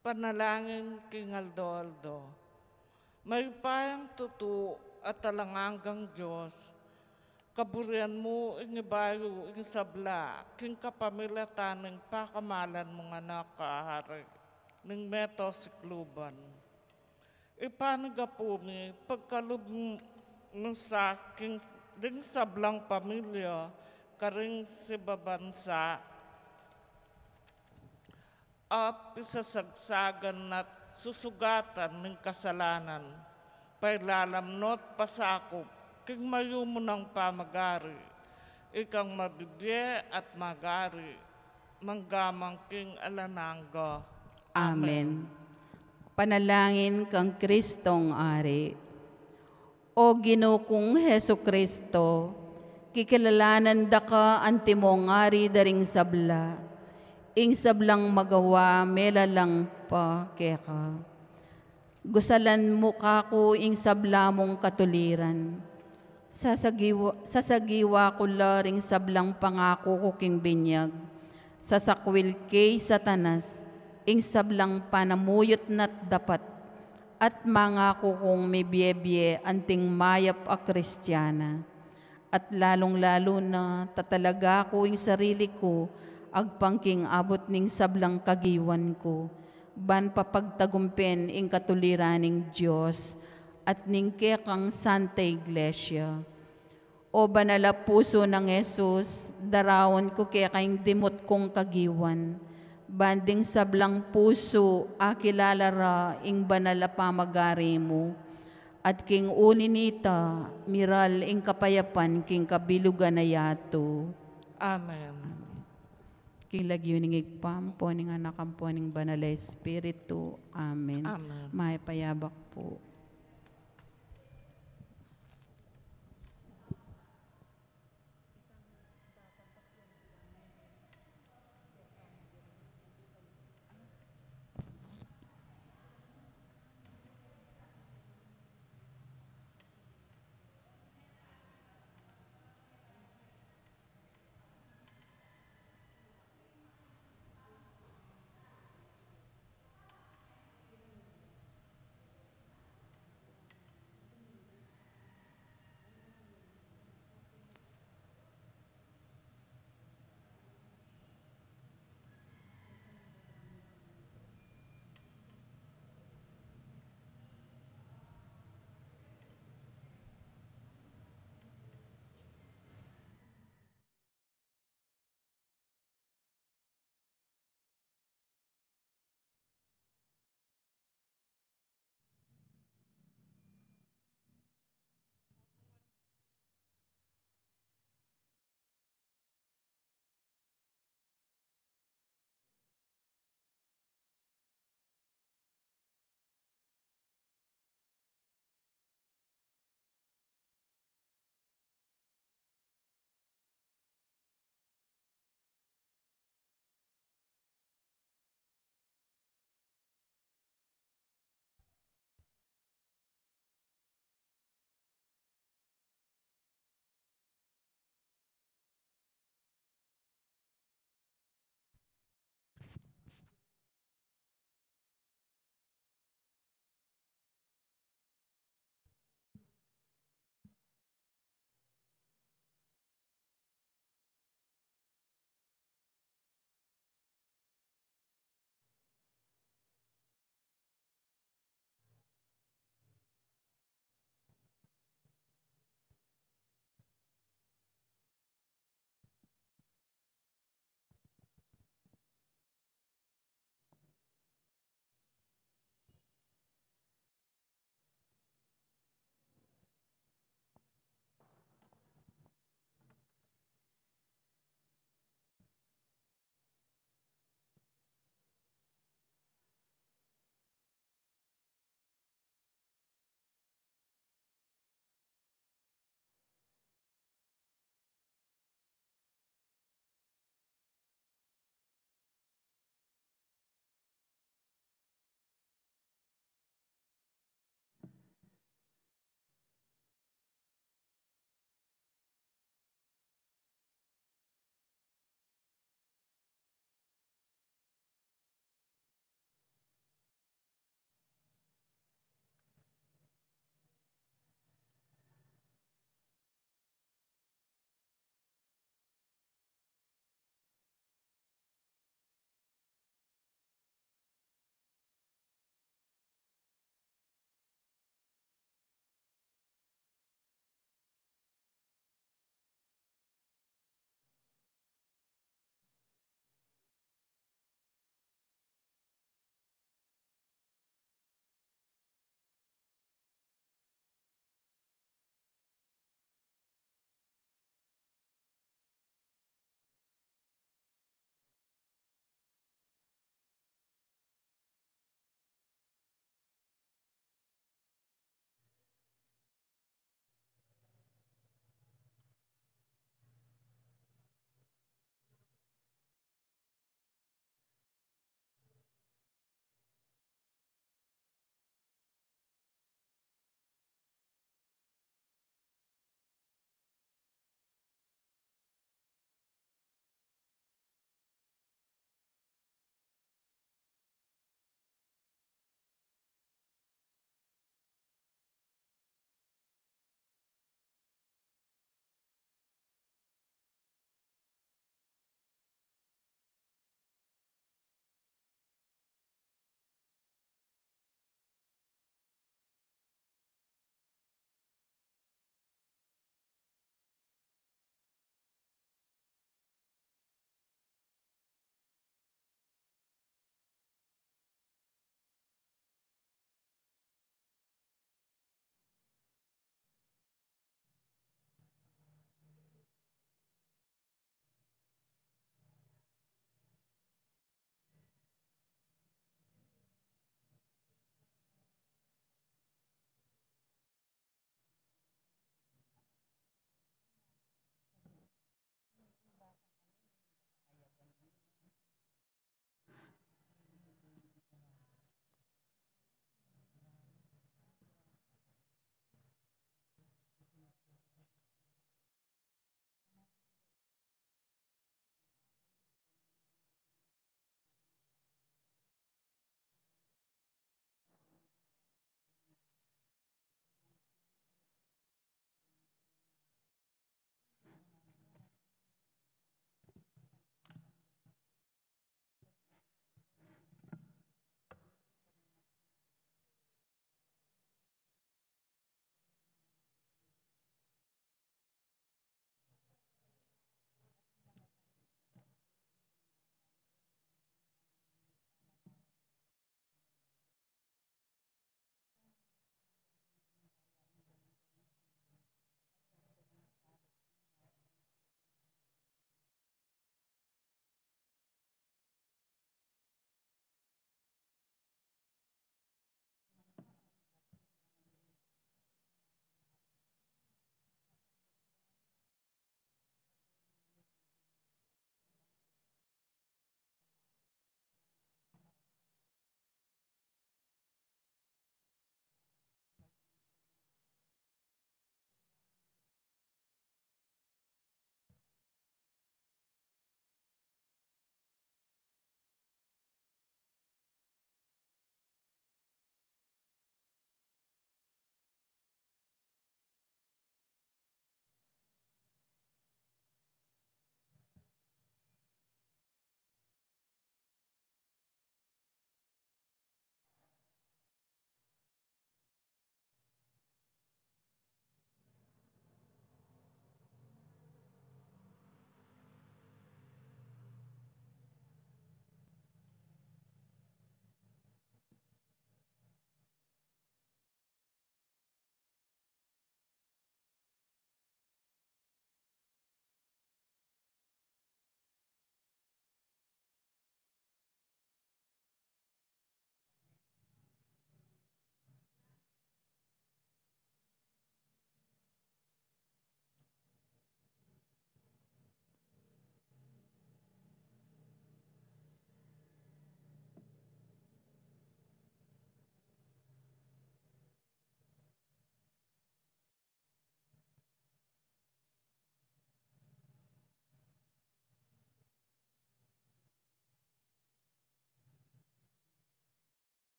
Panalangin king aldo-aldo. Mayupayang tutu at alang anggang Dios, kaburian mu ing ibayu ing sabla king kapamilatan ning pakamalan mung Anak a Ari ning meto sikluban. Ipanigapu mi pagkalub mu sa king ding sablang pamilya karing sibabansa a pisasagsagan at susugatan ning kasalanan, pailalam no't pasakup king mayumu nang pamagari, ikang mabibie at magari mangga man king alang angga. Amen. Amen. Panalangin kang Kristong Ari. O Ginu kung Jesu-Kristo, kikilalanan da ka antimong Ari da ring sabla, ing sablang magawa melalang pa keka. Gusalan mu kaku ing sabla mung katuliran. Sasagiwa, sasagiwa ku la ring sablang pangaku ku king binyag. Sasakwil kay Satanas ing sablang panamuyut na't dapat, at mangaku kung mibie-bie anting mayap a Kristiana. At lalung-lalu na, tatalaga ku ing sarili ku agpang king abut ning sablang kagiwan ku, ban papagtagumpen ing katuliran ning Dios at ning kekang Santa Iglesia. O banal a pusu nang Jesus, daraun ku keka ing dimut kung kagiwan, ban ding sablang pusu akilala ra ing banal a pamagari mu, at king uli nita, miral ing kapayapan king kabilugan a yatu. Amen. King lagyu ning Ibpa, ampo ning Anak, ampo ning Banal a Espiritu. Amen. Amen. Mayap a yabak pu.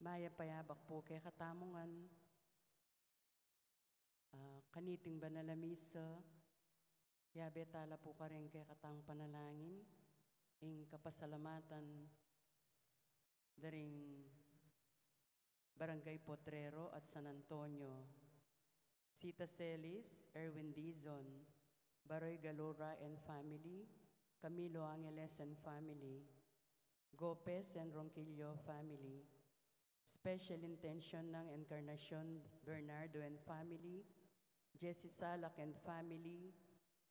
Mayap a abak pu kekatamu ngan, ah, kaniting banal a misa, yabe tala pu karing kekatang panalangin, ing kapasalamatan da ring Barangay Potrero at San Antonio, Sita Celis, Erwin Dizon, Baroy Galura and family, Camilo Angeles and family, Gopez and Ronquillo family, special intention ng Encarnacion Bernardo and family, Jessie Salak and family,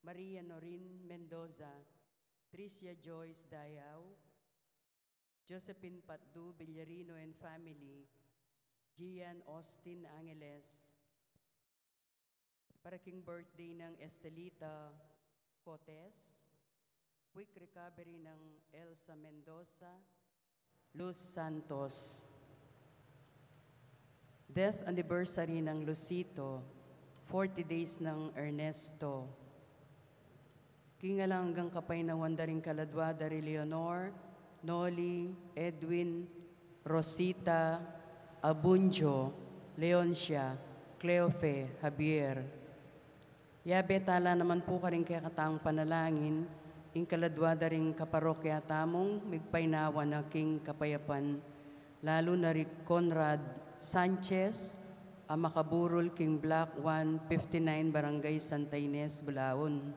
Maria Norin Mendoza, Tricia Joyce Dayao, Josephine Patdu Villarino and family, Gian Austin Angeles, para king birthday ng Estelita Cotes, quick recovery ng Elsa Mendoza, Luz Santos, death anniversary ng Lucito, forty days ng Ernesto, king alang anggang kapaynawan da ring kaladwa da ri Leonor, Noli, Edwin, Rosita, Abunjo, Leoncia, Cleofe, Javier. Yabe tala naman pu karing kekatang panalangin, ing kaladwa da ring kaparokya tamung migpaynawa na king kapayapan, lalu na ri Conrad Sanchez, a makaburul king Block one fifty-nine, Barangay Santa Ines, Bulaon.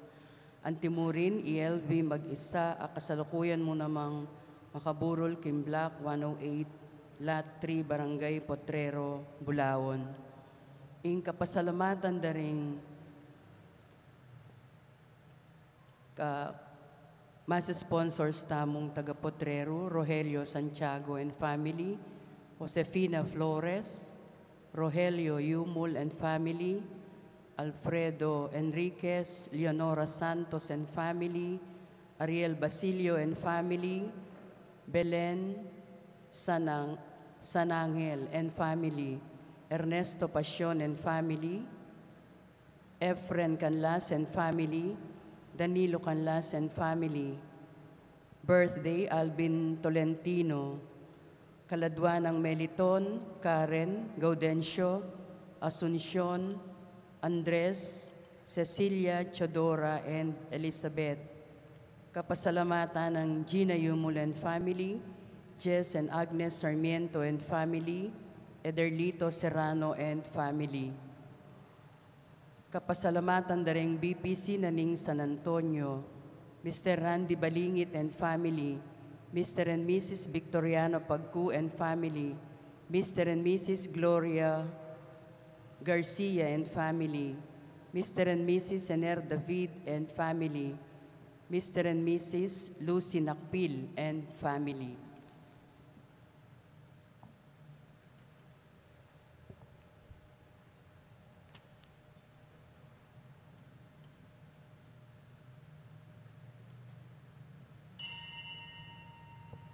Antimurin, i L V Mag-isa, a kasalukuyan mu namang makaburul king Block one oh eight, Lot three, Barangay Potrero, Bulaon. Ing kapasalamatan da ring ka-, mass sponsors tamung taga Potrero, Rogelio Santiago and family, Josefina Flores, Rogelio Yumul and family, Alfredo Enriquez, Leonora Santos and family, Ariel Basilio and family, Belen Sanang-, Sanangel and family, Ernesto Pasion and family, Efren Canlas and family, Danilo Canlas and family. Birthday, Alvin Tolentino. Kaladwa nang Meliton, Karen, Gaudencio, Asuncion, Andres, Cecilia, Teodora, and Elizabeth. Kapasalamatan ng Gina Yumul and family, Jess and Agnes Sarmiento and family, Ederlito Serrano and family. Kapasalamatan da ring B P C na ning San Antonio, Mister Randy Balingit and family, Mister and Missus Victoriano Pagcu and family, Mister and Missus Gloria Garcia and family, Mister and Missus Ener David and family, Mister and Missus Lucy Nakpil and family.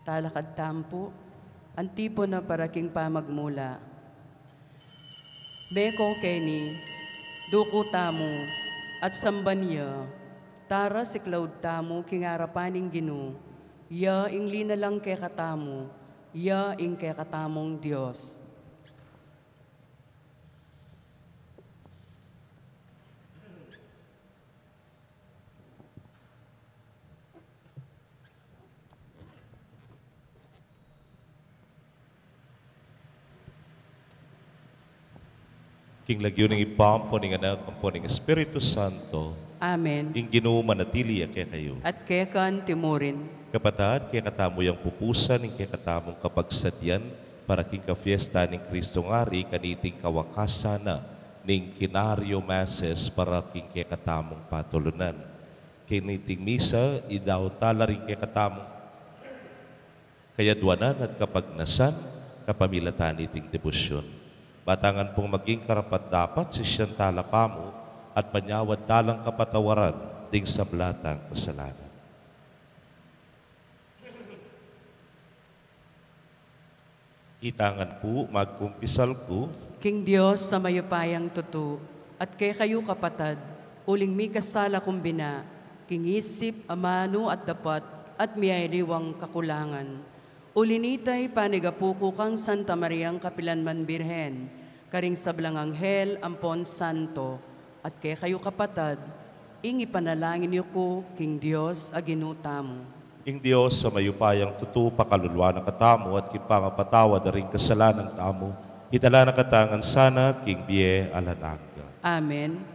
Talakad tamu pu. Antipona para king pamagmula. Meko keni, duku tamu, at samban ya, tara siklaud tamu king arapan ning Ginu, ya ing linalang kekatamu, ya ing kekatamung Dios. King lagyu ning Ibpa, ampo ning Anak, ampo ning Espiritu Santo. Amen. Ing Ginu manatili ya kekayu. At keka naman. Kapatad, kekatamu yang pupusan ing kekatamung kapagsadyan para king kapiestan ning Kristong Ari kaniting kawakasan na ning Kinaryo Mases para king kekatamung patulunan. Kaniting misa, idaun tala ring kekatamung kayadwanan at kapagnasan kapamilatan niting debosyon. Batangan pung maging karapat-dapat, sisian tala pamu at panyawad talang kapatawaran ding sabla tang kasalanan. Itangan pu, magkumpisal ku king Dios a mayupayang tutu, at kekayu kapatad, uling mikasala kung bina, king isip, amanu at dapat, at miyaliwang kakulangan. Uli nita, ipanigapu ku kang Santa Mariang kapilan man Birhen, karing sablang anghel ampon santo, at kekayu kapatad, ing ipanalangin yu ku king Dios a Ginu tamu. Ing Dios a mayupayang tutu pakaluluan na katamu at king pangapatawad da ring kasalanan tamu, idala na katamu ngan sana king bie alang angga. Amen.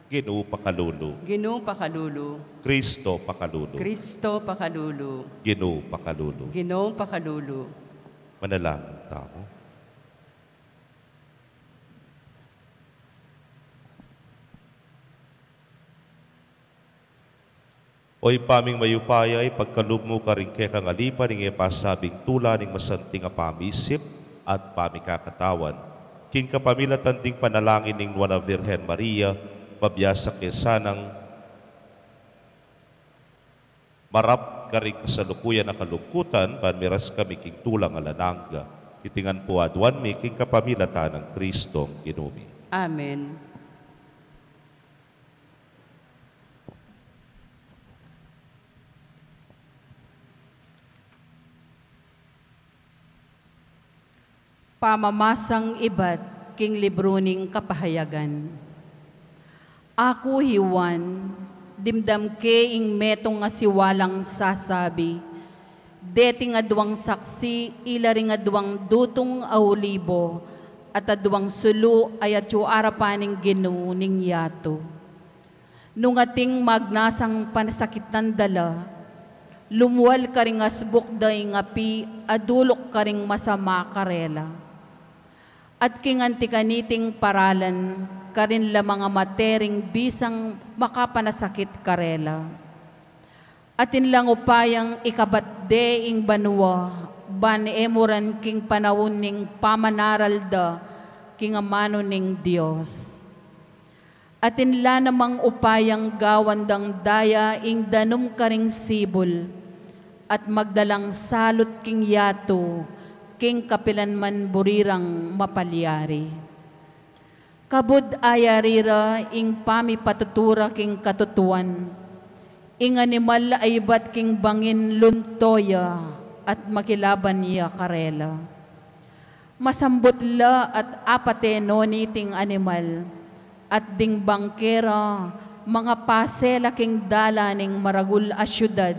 Ginu pakalulu. Ginu pakalulu. Kristo pakalulu. Kristo pakalulu. Ginu pakalulu. Ginu pakalulu. Manalangin tamu. O Ibpa ming mayupaya, ipagkalub mu karing kekang alipan ing e pasabing tula ning masanting a pamisip at pamikakatawan. King kapamilatan ding panalangin ning Nuan a Virgen Maria, mabiasa ke sanang marap karing kasalukuyan a kalungkutan, ban miras kami king tulang alang angga. Iti ngan pu aduan mi king kapamilatan nang Kristong Ginu mi. Amen. Pamamasang ibat king libru ning Kapahayagan. Aku i Juan, dimdam ke ing metung a siwalang sasabi, deting aduang saksi, ila ring aduang dutung a olibo, at aduang sulu a yatyu arapan ning Ginu ning yatu. Nung ating magnasang panasakitan da la, lumual karing asbuk da ing api a duluk karing masama karela. At king anti kaniting paralan, karin la mangamate ring bisang makapanasakit karela. Atin lang upayang ikabat de ing banua, ban e mu ran king panaun ning pamanaral da king amanu ning Dios. Atin la namang upayang gawan dang daya ing danum karing sibul, at magdalang salut king yatu, king kapilan man buri rang mapalyari. Kabud ayari ra ing pamipatutu ra king katutuan, ing animal a ibat king bangin lunto ya, at makilaban ya karela. Masambut la at apate no niting animal, at ding bangke ra mangapase la king dalan ning maragul a siudad,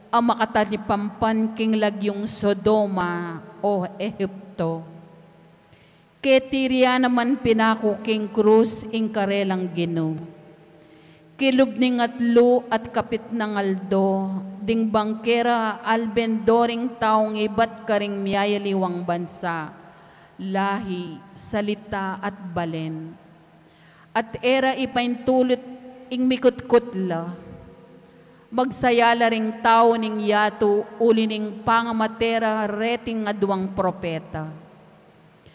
a makatalipampan king lagyung Sodoma o Ehipto. Keti rian naman pinaku king krus ing karelang Ginu. Kilub ning atlu at kapitnang aldo, ding bangke ra alben do ring taung ibat karing miyayaliwang bansa, lahi, salita, at balen. At e ra ipaintulut ing mikutkut la. Magsaya la ring tau ning yatu uli ning pangamate ra reting aduang propeta.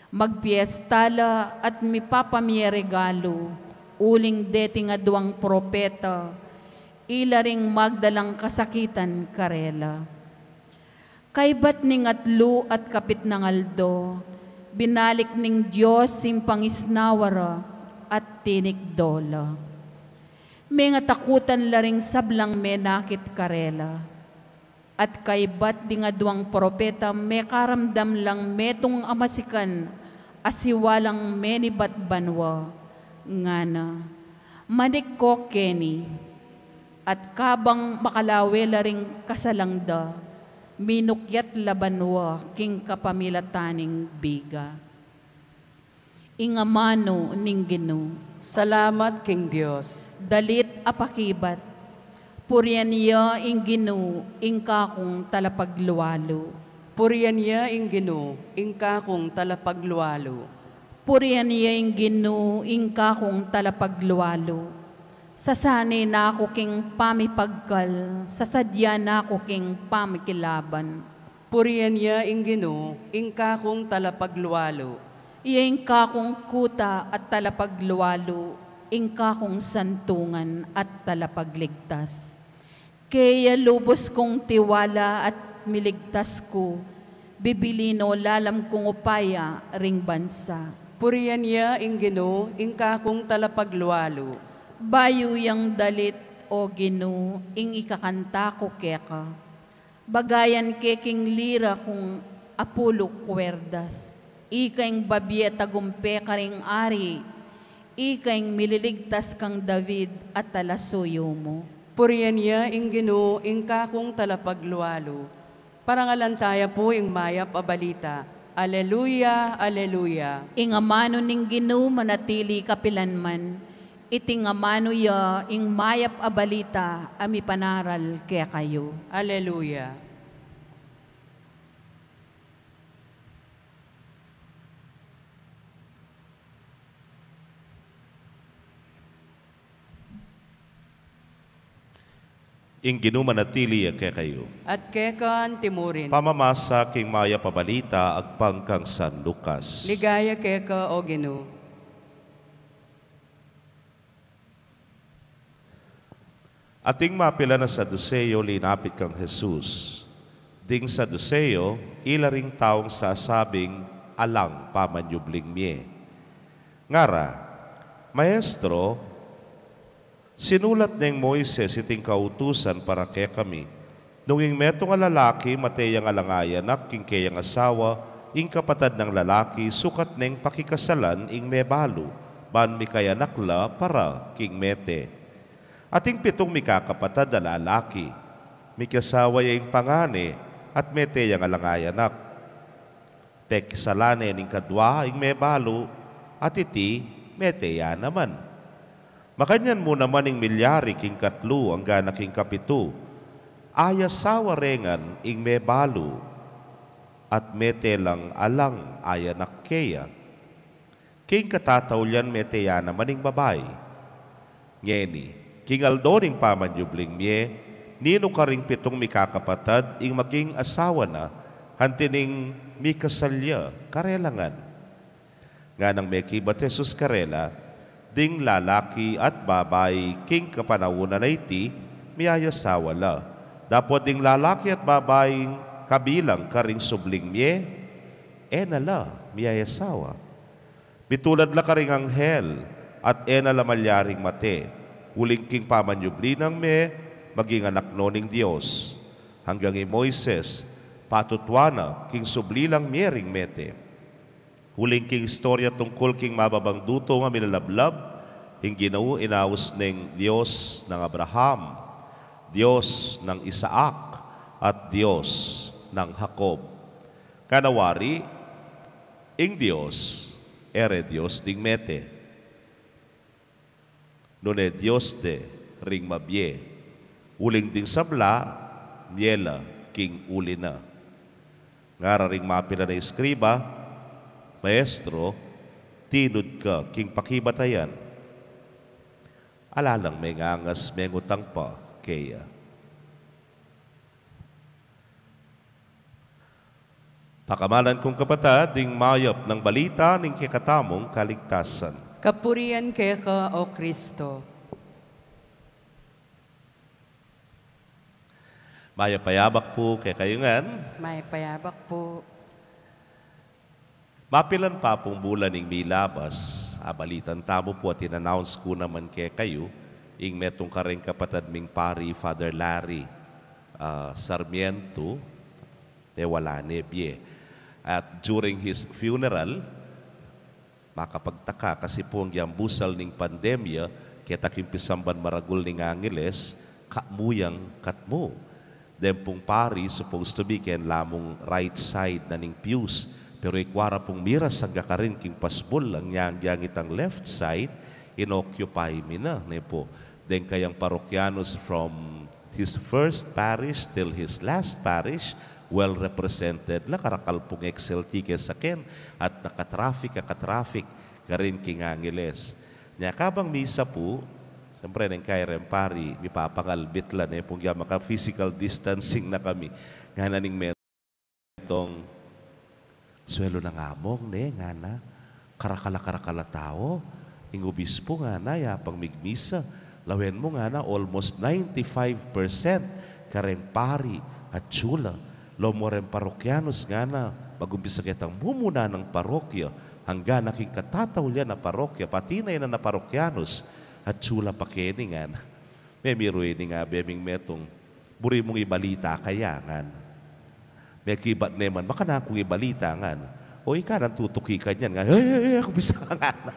Magpiesta la at mipapamie regalu uling deting aduang propeta, ila ring magdalang kasakitan karela. Kaybat ning atlu at kapitnang aldo, binalik ning Dios ing pangisnawa ra at tinikdo la. Mengatakutan la ring sablang menakit karela. At kaybat ding aduang propeta mekaramdam lang metung a masikan a siwalang menibat banua, ngana, manik ko keni. At kabang makalawe la ring kasalang da, minukyat la banua king kapamilatan ning biga. Ing amanu ning Ginu. Salamat king Dios. Dalit a pakibat. Purian ya ing Ginu, ing kakung talapaglualu. Purian ya ing Ginu, ing kakung talapaglualu. Purian ya ing Ginu, ing kakung talapaglualu. Sasanay na ku king pamipagkal, sasadya na ku king pamikilaban. Purian ya ing Ginu, ing kakung talapaglualu. Iya ing kakung kuta at talapaglualu, ing kakung santungan at talapagligtas. Kaya lubus kung tiwala at miligtas ku, bibilin o lalam kung upaya ring bansa. Purian ya ing Ginu, ing kakung talapaglualu. Bayu yang dalit, O Ginu, ing ikakanta ku keka. Bagayan ke king lira kung apulu kuerdas. Ika ing babie tagumpe karing ari, ika ing mililigtas kang David a talasuyu mu. Purian ya ing Ginu, ing kakung talapaglualu. Parangalan taya pu ing mayap a balita. Aleluya, aleluya. Ing amanu ning Ginu manatili kapilanman. Iti ngan amanu ya ing mayap a balita a mipanaral kekayu. Aleluya. Ing Ginu manatili ya kekayu. At keka anti mu rin. Pamamasa king mayap a balita agpang kang San Lucas. Ligaya keka, o Ginu. Ating mapilan a Saduseo linapit kang Jesus. Ding Saduseo, ila ring taung sasabing alang pamanyubling mie. Ngara, Maestro, sinulat neng Moises iting kautusan para kekami. Nung ing metung a lalaki mate yang alang anak king keyang asawa, ing kapatad nang lalaki sukat neng pakikasalan ing mebalu, ban mikayanak la para king mete. Ating pitung mikakapatad a lalaki, mikiasawa ya ing pangane at mete yang alang anak. Pekisalan ne ning kadwa ing mebalu, at iti mete ya naman. Makanyan mu naman ing milyari king katlu angga na king kapitu. Ayasawa re ngan ing mebalu, at mete lang alang anak keya. King katataulian mete ya naman ing babai. Ngeni, king aldo ning pamanyubling mie, ninu karing pitung mikakapatad ing maging asawa na, anti ning mikasal ya karela ngan? Nganang mekibat Jesus karela, ding lalaki at babai king kapanaunan a iti, miyayasawa la. Dapot ding lalaki at babaing kabilang karing subling mie, e na la miyayasawa. Mitulad la karing anghel, at e na la malyaring mate, uling king pamanyubli nang mie, maging anak no ning Dios. Anggang i Moises, patutuan na king subli lang mie ring mete. Uling king istorya tungkul king mababang dutung a minalablab, ing Ginu inaus neng Dios nang Abraham, Dios nang Isaac, at Dios nang Jacob. Kanawari, ing Dios, e re Dios ding mete. Nune Dios de ring mabie, uling ding sabla, mie la king uli na. Ngara ring mapilan a eskriba, Maestro, tinud ka king pakibatayan. Ala lang mengangas mengutang pa keya. Pakamalan kung kapatad, ding mayap nang balita ning kekatamung kaligtasan. Kapurian keka, O Kristo. Mayap a yabak pu kekayu ngan. Mayap a yabak pu. Mapilan pa pung bulan ing milabas, abalitan tamu pu at in-announce ku naman kekayu, ing metung kareng kapatad ming pari, Father Larry, ah, Sarmiento, e wala ne bie. At during his funeral, makapagtaka kasi pu ing busal ning pandemya, keta king pisamban maragul ning Angeles, kamu yang katmu. Deng pung pari, supposed to be, keng lamung right side na ning pews. Pero ikua ra pung miras angga karin king pasbul, ing yang, yang itang left side, in-occupy mi na, ne pu. Deng kayang parokyanos from his first parish till his last parish, well represented la, karakal pung X L T kesa ken, at naka-traffic, naka-traffic karin king Angeles. Nya kabang misa pu, siyempre, neng kaya reng pari, mipapangalbit la, ne pung ya maka-physical distancing na kami. Ngana ning metung, "Suelu nang among, ne," ngana, "karakal a karakal a tau, ing obispo," ngana, "yapang migmisa. Lawen mu," ngana, "almost ninety-five percent kareng pari atyu la. Lo mo reng parokyanos," ngana, "magumpisa ketang mumuna nang parokya, angga na king katataulian a parokya, pati na inan a parokyanos, atyu la pa keni," ngana. Memiru ini, ngabe ming metung, Buri mung ibalita kaya, ngana. Mekibat ne man, makanakung ibalita, ngana. O ika nang tutuki kanyan, ngana. E, e, e, e ku bisa, ngana.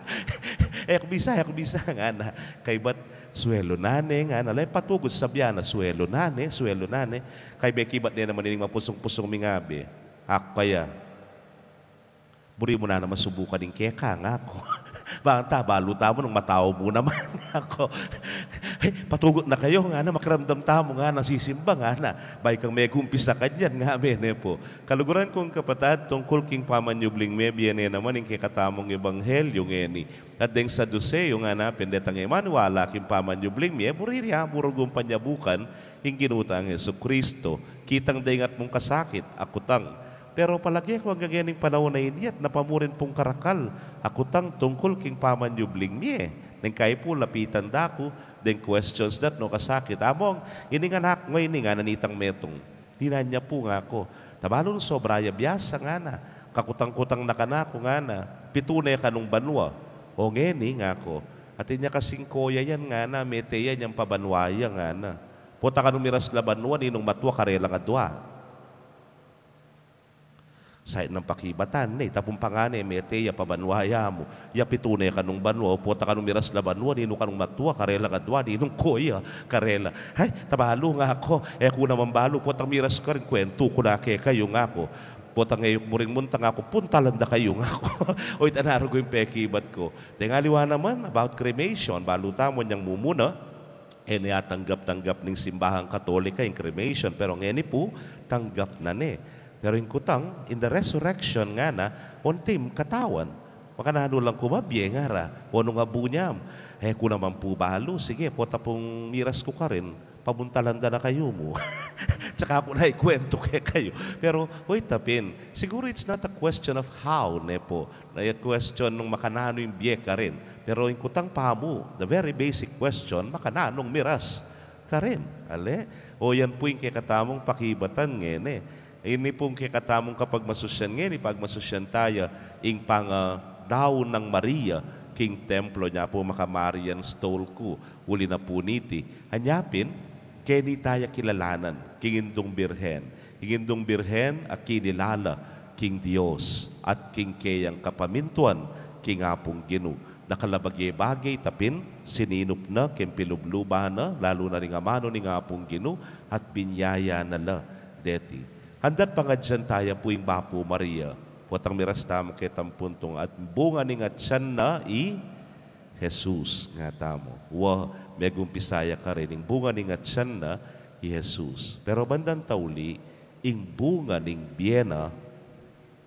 E ku bisa, e ku bisa, ngana. Kaybat, suelu na ne, ngana. Ala, e patugut sabyan na, suelu na ne, suelu na ne. Kay mekibat ne naman ining mapusung-pusung mingabe. Aku kaya. Buri mu na naman subukan ing keka, ngaku. Bang ta, balu tamu nung matau mu naman, ngaku. Ay, patugut na kayu, ngana, makiramdam tamu, ngana, sisimba, ngana. Bayu kang megumpisa kanyan, ngana, mene pu. Kaluguran kung kapatad, tungkul king pamanyubling mie, bie ne naman ing kekatamung ebanghelyu ngeni. At deng Saduseo, ngana, pin detang e maniwala king pamanyubling mie, buri ria, buri gung panyabukan ing Ginu tang Jesucristo. Kitang deng atmung kasakit, akutang. Pero palage ku anggang ngening panaun a ini at napamurin pung karakal, akutang tungkul king pamanyubling mie. Neng kayi pu lapitan da ku deng questions dat no kasakit. Among, ining anak mu ini, ngana nitang metung. Dinan ya pu, ngaku. Tabalu nung sobra ya biasa, ngana. Kakutang-kutang na kanaku, ngana. Pitu ne kanung banua. O ngeni, ngaku. Atin ya kasing koya yan, ngana. Mete ya inyang pabanua ya, ngana. Pota kanu miras la banua, ninung matua, karelang adua. Sain nang pakibatan ne, itapung pa ngana, mete ya pabanua ya mu. Ya pitu ne kanung banua, pota kanu miras la banua, ninu kanung matua, karelang adua, ninung koya, karela. Ay, tabalu, ngaku, e ku naman balu, potang miras karin, kwentu ku na kekayu, ngaku. Potang e yu ku muring munta, ngaku, puntalan da kayu, ngaku. O ita na rugu ing pekibat ku. Deng aliwa naman, about cremation, balu tamu inyang mumuna. E ne atanggap-tanggap ning simbahang Katolika ing cremation, pero ngeni pu, tanggap na ne. Pero ing kutang, in the resurrection, ngana, onti mu katawan. Makananu lang ku mabie, ngara, o nung abu nyam. E ku naman pu balu, sige, pota pung miras ku karin, pamuntalan da na kayu mu. Tsaka ku na ikwentu kekayu. Pero, o ita pin, siguru it's not a question of how, ne pu. Na ya question nung makananu ing bie karin. Pero ing kutang pamu, the very basic question, makananung miras karin. Ale? O yan pu ing kekatamung pakibatan ngeni. Ini pung kekatamung kapagmasusyan ngeni, pagmasusyan taya ing pangadaun nang Maria king templo. Nya pu maka-Marian stole ku, uli na pu niti. Anya pin, keni taya kilalanan king Indung Birhen. Ing Indung Birhen a kinilala king Dios at king keyang kapamintuan king Apung Ginu. Dakal a bage-bage ita pin, sininup na king pilubluban na, lalu na ring amanu ning Apung Ginu, at binyaya na la deti. Andat pangadyan taya pu ing Bapu Maria. Potang miras tamu ketang puntung, at bunga ning atyan na i Jesus, ngatamu. Wa, megumpisa ya karin ing bunga ning atyan na i Jesus. Pero bandang tauli, ing bunga ning bie na,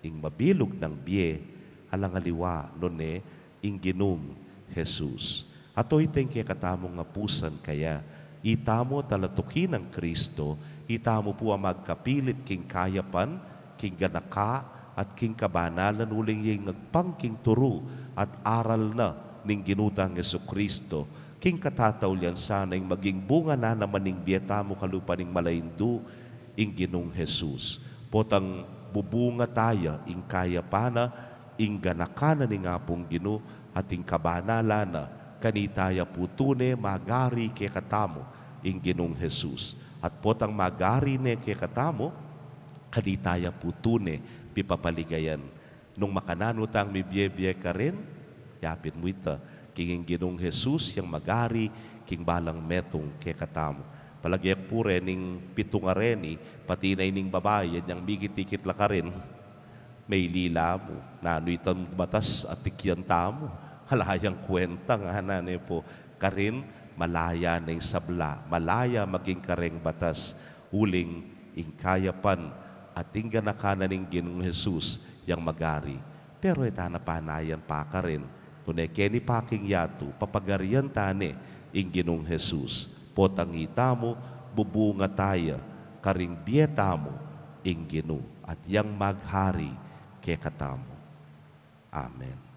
ing mabilug nang bie, alang aliwa nune ing Ginung Jesus. Ato ita ing kekatamung apusan kaya, itamu talatuki nang Kristo, itamu pu a magkapilit king kayapan, king ganaka, at king kabanalan uling ya ing agpang king turu at aral na ning Ginu tang Jesucristo, king katataulian sana ing maging bunga na naman ning bie tamu kalupa ning malaindu, ing Ginung Jesus. Potang bubunga taya ing kayapan na, ing ganaka na ning Apung Ginu, at ing kabanalan na, kanita ya pu tune magari kekatamu ing Ginung Jesus. At potang magari ne kekatamu, kanita ya pu tune pipapaligayan. Nung makananu tang mibie-bie karin, yapin mu ita, king ing Ginung Jesus yang magari king balang metung kekatamu. Palage ku pu rening pitung a reni, pati na ining babai, inyang mikit-ikit la karin. Mailila mu, nanu itang batas a tikyan tamu? Ala yang kwenta, ngana ne pu. Karin, malaya neng sabla, malaya maging kareng batas, uling ing kayapan at ing ganaka na ning Ginung Jesus yang magari. Pero e ta na panayan pa karin, nune keni pa king yatu, papagarian ta ne ing Ginung Jesus. Potang itamu, bubunga taya karing bie tamu ing Ginu, at yang maghari kekatamu. Amen.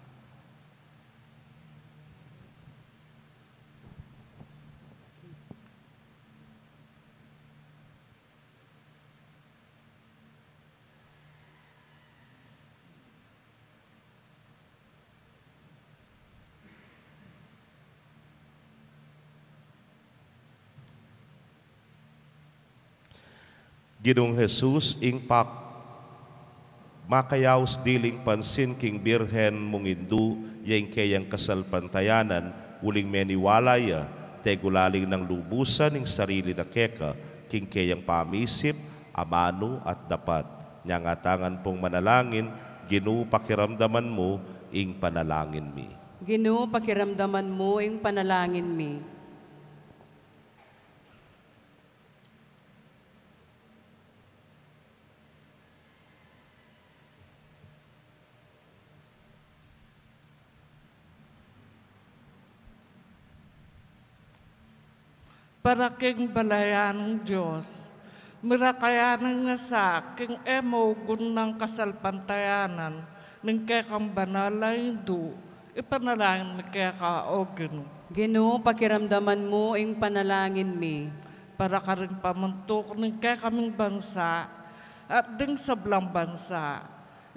Ginung Jesus, ing pak-, makayaus diling pansin king Birhen mung Indu, ya ing keyang kasalpantayanan, uling meniwala ya, tegulaling nang lubusan ing sarili na keka, king keyang pamisip, amanu at dapat. Nyang atangan pung manalangin, Ginu, pakiramdaman mu ing panalangin mi. Ginu, pakiramdaman mu ing panalangin mi. Para king balayan ning Dios, mirakayanan na sa king e maugun nang kasalpantayanan ning kekang banal a Indu, ipanalangin mi keka, O Ginu. Ginu, pakiramdaman mu ing panalangin mi. Para karing pamuntuk ning kekaming bansa at ding sablang bansa,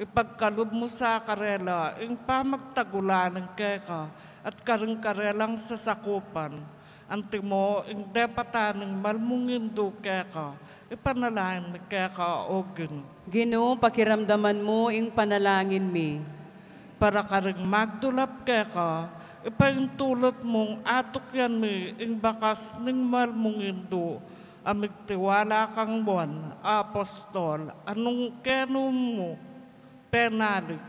ipagkalub mu sa karela ing pamagtagulaling keka at karing karelang sasakupan. Antimo ing depatan ning mal mung Indu keka, ipanalangin mi keka, O Ginu. Ginu, pakiramdaman mu ing panalangin mi. Para karing magdulap keka, ipaintulut mung atukyan mi ing bakas ning mal mung Indu, a migtiwala kang Juan a apostol, a nung kenu mu penalig,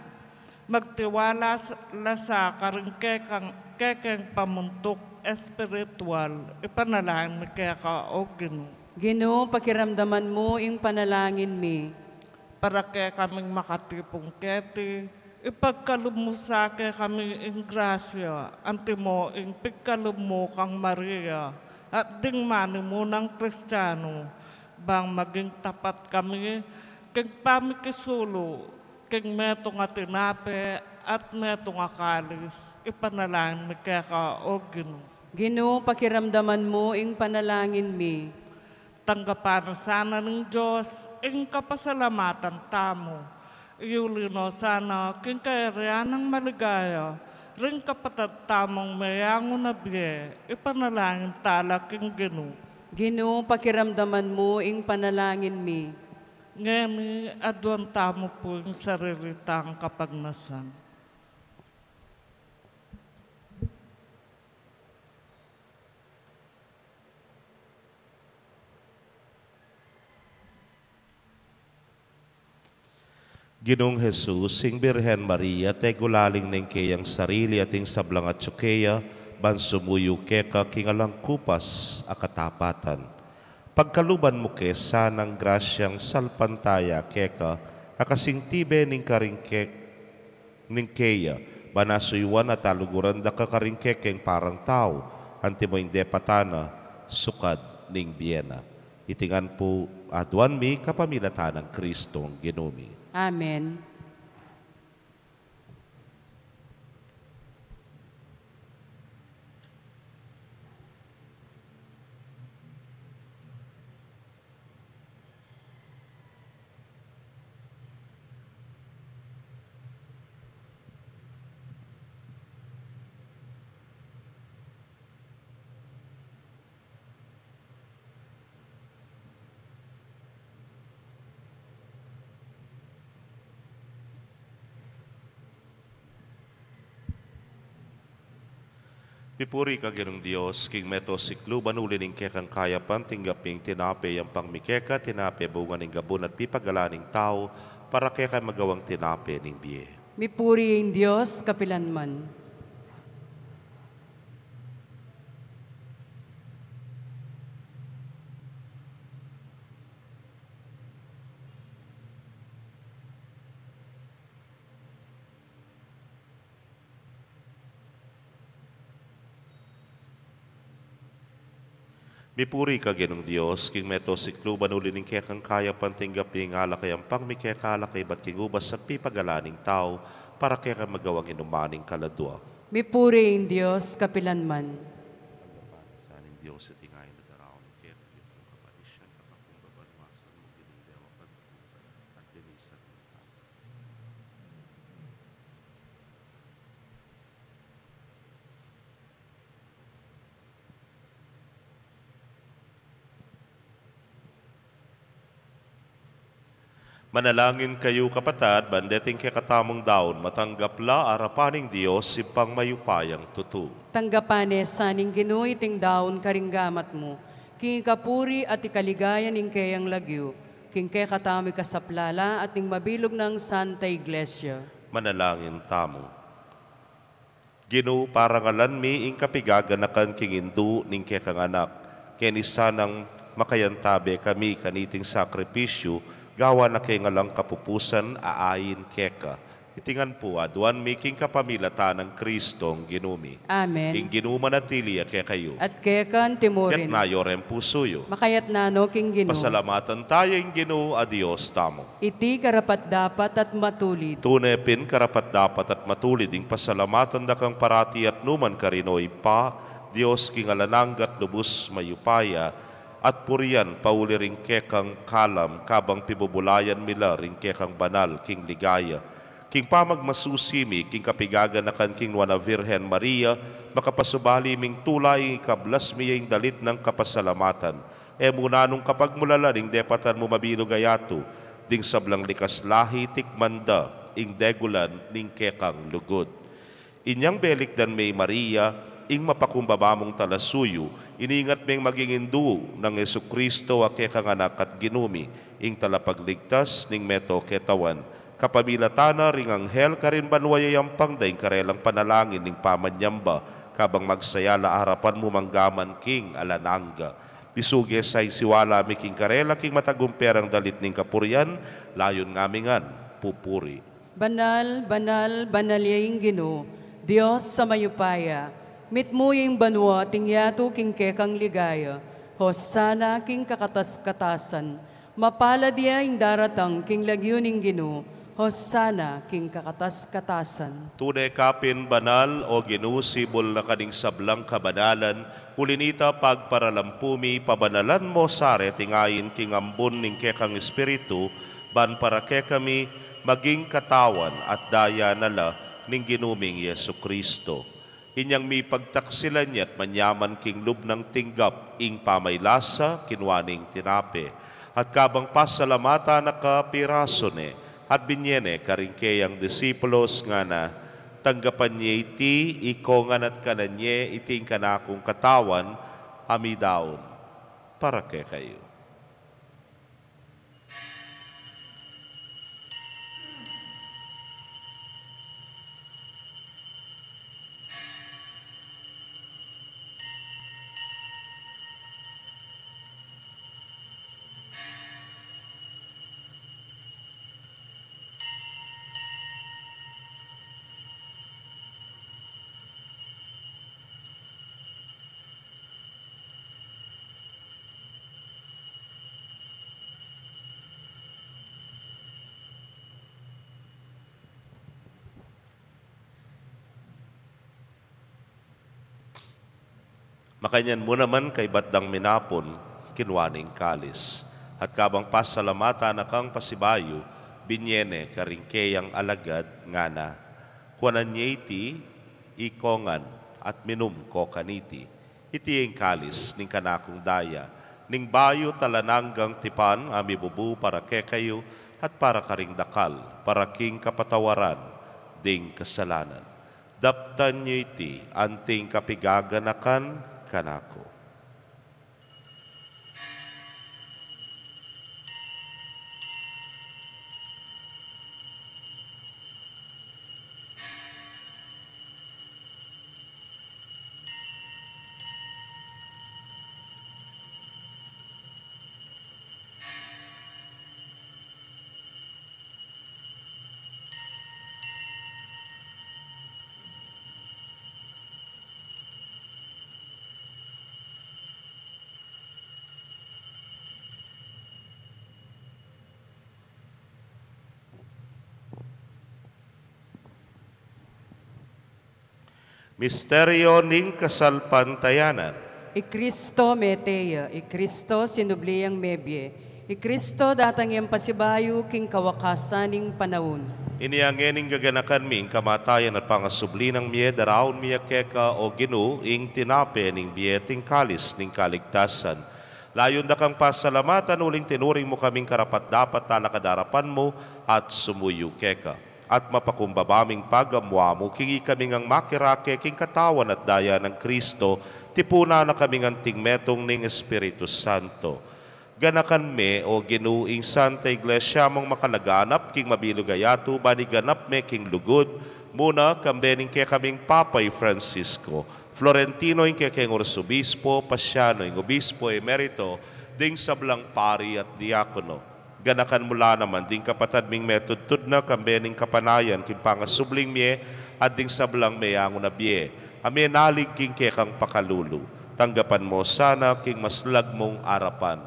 magtiwala s-, la sa karing kekang, kekeng pamuntuk espiritual, ipanalangin mi keka, O Ginu. Ginu, pakiramdaman mu ing panalangin mi. Para kekaming makatipun keti, ipagkalub mu sa kekami ing grasya, antimo ing pigkalub mu kang Maria at ding manimunang Kristiano, bang maging tapat kami king pamikisulu king metung a tinape at metung a kalis, ipanalangin mi keka, O Ginu. Ginu, pakiramdaman mu ing panalangin mi. Tanggapan na sana ning Dios ing kapasalamatan tamu. Iyuli no sana king kayarian nang maligaya ring kapatad tamung meyangu na bie, ipanalangin tala king Ginu. Ginu, pakiramdaman mu ing panalangin mi. Ngeni, aduan tamu pu ing sarili tang kapagnasan. Ginung Jesus, ing Birhen Maria, tegulaling ne ing keyang sarili at ing sablang atyu keya, ban sumuyu keka king alang kupas a katapatan. Pagkaluban mu ke sanang grasyang salpantaya keka, a kasing tibe ning karing ke-, ning keya, ban asuyuan at aluguran da ka karing kekeng parang tau, antimo ing depatan na, sukad ning bie na. Iti ngan pu aduan mi kapamilatan nang Kristong Ginu mi. Amen. Mipuri ka Ginung Dios, king meto sikluban, uli ning kekang kayapan tinggap mi ing tinape yampang mi keka, tinape bunga ning gabun at pipagalan ning tau, para keka magawang tinape ning bie. Mipuri ing Dios kapilan man. Mipuri ka Ginung Dios, king meto sikluban, uli ning kekang kayapan tinggap mi ing alak a yampang mi keka, alak a ibat king ubas at pipagalan ning tau, para keka magawang inuman ning kaladua. Mipuri ing Dios kapilan man. Ing Dios iti nga ing daraunan keti, ing kaparisyan, kapakumbaban, wasan mu, Ginung Dewa, pagtukan at linisan mu. Manalangin kayu, kapatad, ban deting kekatamung daun matanggap la arapan ning Dios, Ibpang mayupayang tutu. Tanggapan ne sa ning Ginu iting daun karing gamat mu, king ikapuri at ikaligaya ning keyang lagyu, king kekatamung ikasaplala at ning mabilug nang Santa Iglesia. Manalangin tamu. Ginu, parangalan mi ing kapigaganakan king indu ning kekang anak, king sanang makayantabe kami kaniting sakripisyu, gawa na king alang kapupusan a ain keka. Iti ngan pu aduan mi king kapamilatan nang Kristong Ginu mi. Amen. Ing Ginu manatili ya kekayu. At keka antimurin. Kayatna yu ring pusu yu. Makayatna no king Ginu. Pasalamatan taya ing Ginu a Dios tamu. Iti karapat-dapat at matulid. Tune pin karapat-dapat at matulid ing pasalamatan da kang parati at nukarin man, O Ibpa, Dios king alang angga at lubus mayupaya, at purian pauli ring kekang kalam, kabang pibubulayan mi la ring kekang banal king ligaya. King pamagmasusi mi king kapigaganakan king Nuan a Virgen Maria, makapasubali ming tula ing ikablas mi ya ing dalit nang kapasalamatan. E mu nanung kapagmulalan ing depatan mu mabilug a yatu, ding sablang likas lahi tikman da ing degulan ning kekang lugud. Inyang belikdan me i Maria, ing mapakumbaba mung talasuyu, iningat meng maging indu nang Jesucristo a kekang anak at Ginu mi, ing talapagligtas ning meto ketawan. Kapamilatan na ring anghel karin banua yayampang da ing karelang panalangin ning pamanyamba, kabang magsaya la arapan mu mangga man king alang angga. Bisuge sa ing siwala mi king karela king matagumperang dalit ning kapurian, layun ngami ngan pupuri. Banal, banal, banal ya ing Ginu, Dios a mayupaya, mitmu ya ing banua at ing yatu king kekang ligaya, Hosanna king kakatas-katasan, mapalad ya ing daratang king lagyu ning Ginu, Hosanna king kakatas-katasan. Tune ka pin banal, O Ginu, sibul na ka ning sablang kabanalan, uli na nita pagparalampu mi, pabanalan mu sa reting ain king ambun ning kekang Espiritu, ban para kekami maging katawan at daya na la ning Ginu ming Jesucristo. Inyang mipagtaksilan ya at manyaman king lub nang tinggap ing pamaylasa, kinua ne ing tinape, at kabang pasalamatan na ka, pirasu ne, at binye ne karing keyang disipulos, ngana: Tanggapan ye iti ikongan at kanan ye, iti ing kanakung katawan a midaun para kekayu. Makanyan mu naman, kaybat dang minapun, kinua ne ing kalis, at kabang pasalamatan na kang pasibayu, binye ne karing keyang alagad, ngana: Kuanan ye iti ikongan at minum ko kaniti. Iti ing kalis ning kanakung daya, ning bayu at alang anggang tipan a mibubu para kekayu at para karing dakal, para king kapatawaran ding kasalanan. Daptan yu iti anting kapigaganakan kanaku. Misteryo ning kasalpantayanan. I Kristo mete ya, i Kristo sinubli yang mebie, i Kristo datang yang pasibayu king kawakasan ning panaun. Inya ngeni gaganakan mi ing kamatayan at pangasubli nang mie, daraun mi ya keka, o Ginu, ing tinape ning bie at ing kalis ning kaligtasan. Layun da kang pasalamatan uling tinuring mu kaming karapat-dapat talakad king arapan mu at sumuyu keka. At mapakumbaba ming pagamuamu king ikami ngang makirake king katawan at daya nang Kristo, tipunan na kami ngan anting metung ning Espiritu Santo. Ganakan me, O Ginu, ing Santa Iglesia mung makalaganap king mabilug a yatu, ban iganap me king lugud mu na, kambe ning kekaming Papa i Francisco, Florentino ing kekeng Arsobispo, Pasiano ing Obispo Emerito, ding sablang pari at diakono. Ganakan mu la naman ding kapatad ming metudtud na, kambe ning kapanayan king pangasubling mie, at ding sablang meyangu na bie a menalig king kekang pakalulu. Tanggapan mu sana king maslag mung arapan.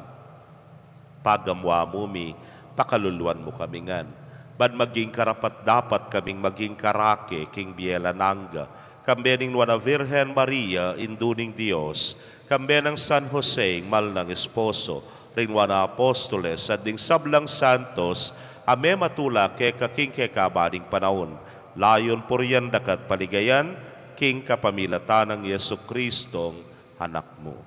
Pagamuamu mi, pakaluluan mu kami ngan, ban maging karapat-dapat kaming maging karake king bie alang angga, kambe ning Nuan a Virgen Maria, Indu ning Dios, kambe nang San Jose, ing mal nang esposo, ring Nuan a Apostoles, at ding sablang santos a mematula keka king kekaban ning panaun, layun purian daka at paligayan, king kapamilatan nang Jesucristong Anak mu.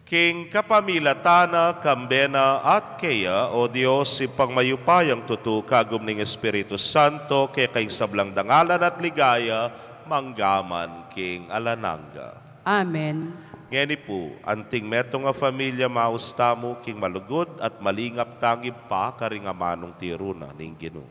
King kapamilatan na, kambe na, at keya, O Dios, Ibpang mayupayang tutu, kagum ning Espiritu Santo, keka ing sablang dangalan at ligaya, mangga man king alang angga. Amen. Ngeni pu, anting metung a familia, maus tamu king malugud at malingap tang Ibpa karing amanung tiru na ning Ginu.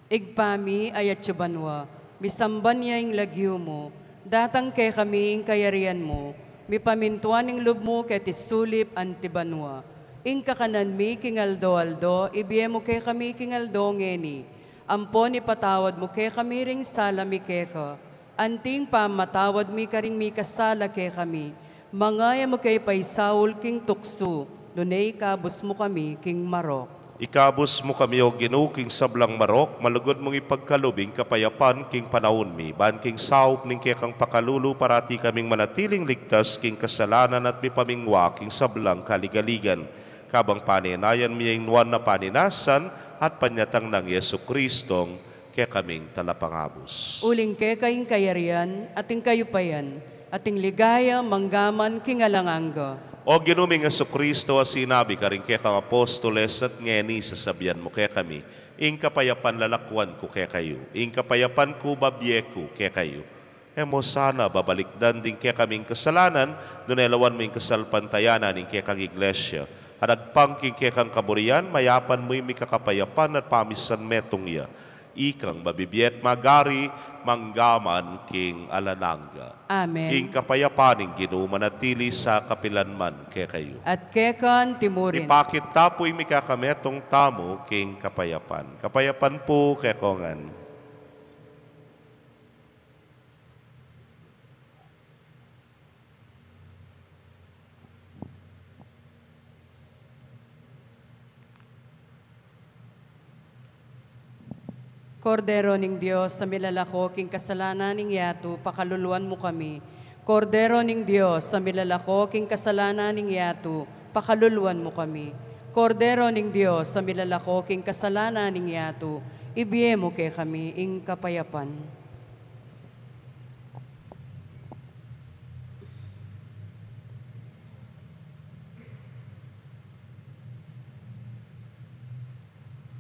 Ibpa mi, atsu ka banua, misamban ya ing lagyu mu, datang kekami ing kayarian mu, mipamintuan ing lub mu keti sulip anti banua. Ing kakanan mi king aldo-aldo, ibie mu kekami king aldo ngeni. Ampon ipatawad mu kekami ring sala mi keka, anti ing pamamatawad mi karing mikasala kekami. Manga e mu ke paisaul king tuksu, nune ikabus mu kami king marok. Ikabus mu kami, O Ginu, king sablang marok, malugud mung ipagkalub ing kapayapan king panaun mi, ban king saup ning kekang pakalulu parati kaming manatiling ligtas king kasalanan at mipamingwa king sablang kaligaligan. Kabang panenayan mi ing nuan a paninasan at panyatang nang Jesucristong kekaming talapangabus. Uling keka ing kayarian, at ing kayupayan, at ing ligaya, mangga man king alang angga. O Ginu ming Jesucristo, a sinabi karing kekang apostoles, at ngeni sasabian mu kekami, ing kapayapan lalakuan ku kekayu, ing kapayapan ku babie ku kekayu. E mu sana babalikdan ding kekaming kasalanan, nune lawan mu ing kasalpantayanan ning kekang Iglesia, at agpang king kekang kaburian, mayapan mu ing mikakapayapan at pamisan metung ya. Ikang mabibie at magari, mangga man king alang angga. Amen. Ing kapayapan ning Ginu manatili sa kapilan man kekayu. At keka anti murin. Ipakit ta pu ing mikakametung tamu king kapayapan. Kapayapan pu kekongan. Kordero ning Dios, a milalako king kasalanan ning yatu, pakaluluan mu kami. Kordero ning Dios, a milalako king kasalanan ning yatu, pakaluluan mu kami. Kordero ning Dios, a milalako king kasalanan ning yatu, ibie mu kekami ing kapayapan.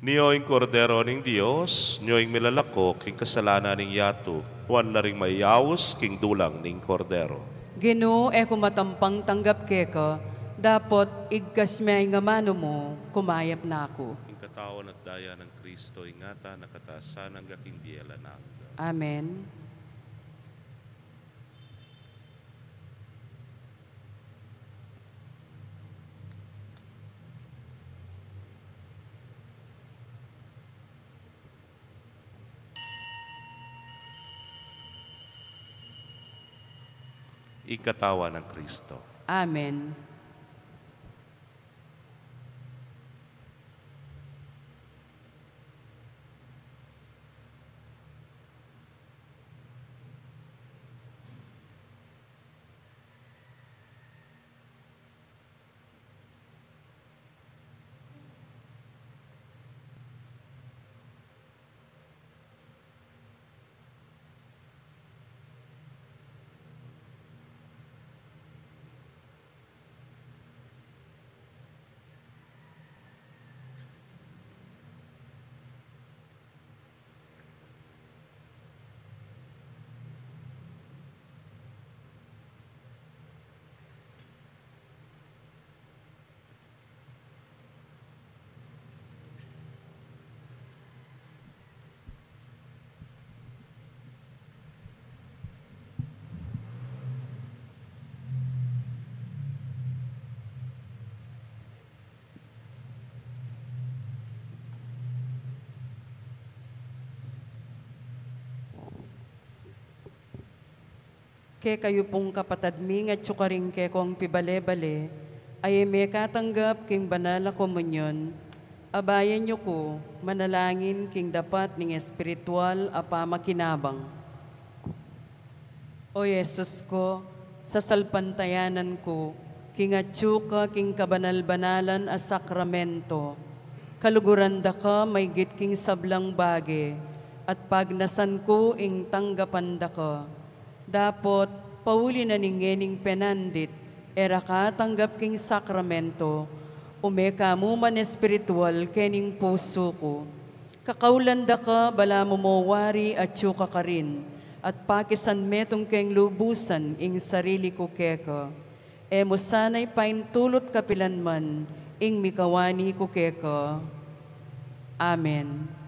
Nio ing Kordero ning Dios, nio ing milalako king kasalanan ning yatu, nuan la ring mayaus king dulang ning Kordero. Ginu, e ku matampang tanggap keka, dapot igkas me ing amanu mu, kumayap na ku. Ing katawan at daya nang Kristo, ingatan na katasan angga king bie alang angga. Amen. Ing katawan nang Kristo. Amen. Kekayu pung kapatad mi, ngatsu karing kekong pibale-bale, a e mekatanggap king banal a komunyon, abayan yu ku manalangin king dapat ning espiritual a pamakinabang. O Jesus ku, sasalpantayanan ku king atsu ka king kabanal-banalan a sakramento. Kaluguran da ka maygit king sablang bage, at pagnasan ku ing tanggapan da ka. Dapot, pauli na ning ngening penandit, e ra ka tanggap king sakramento, ume ka mu man espiritual kening pusu ku. Kakaulan da ka, balamu mo wari atsu ka karin, at pakisan metung keng lubusan ing sarili ku keka. E mu sana ipaintulut kapilan man ing mikawani ku keka. Amen.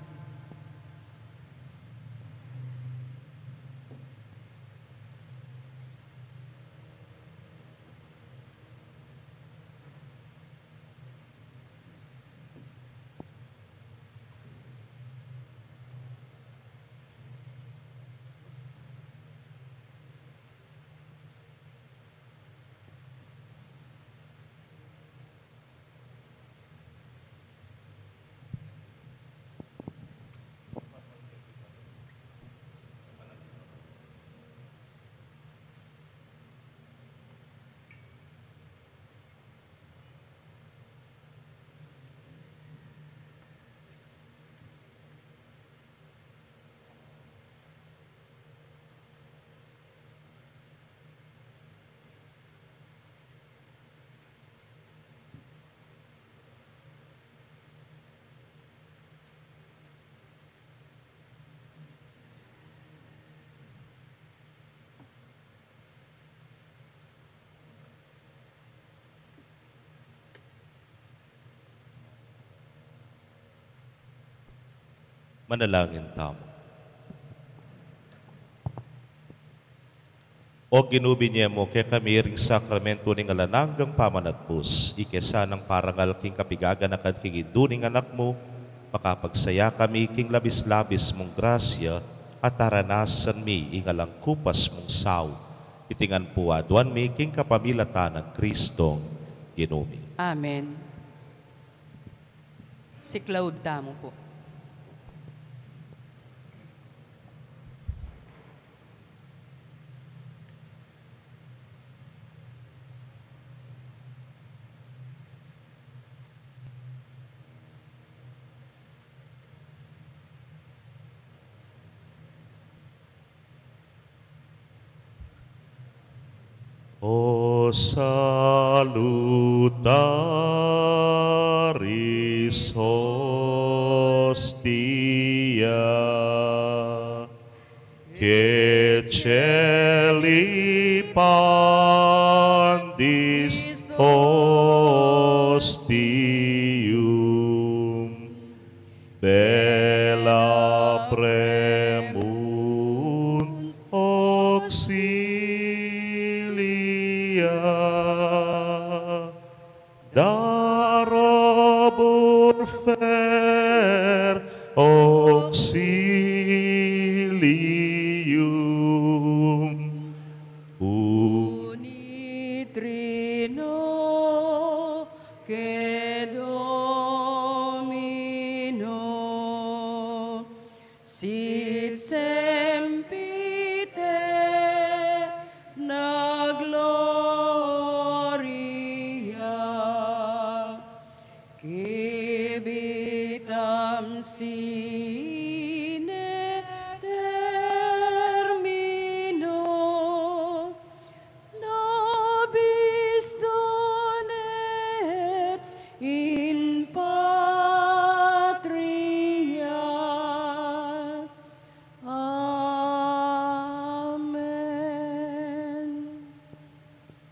Manalangin tamu. O Ginu, binie mu kekami ring sakramento ning alang anggang pamanatbus, ike sanang parangal king kapigaganakan king Indu ning Anak mu, makapagsaya kami king labis-labis mung grasya, at aranasan mi ing alang kupas mung saup. Iti ngan pu aduan mi king kapamilatan nang Kristong Ginu mi. Amen. Siklaud tamu pu. O salutaris hostia, que celi pandis hostium, bella premunt auxilia, darobur fer auxilium. Unitrino que Domino, sit semper aeterna gloria, quibitam sine termino, nobis donet in patria. Amen.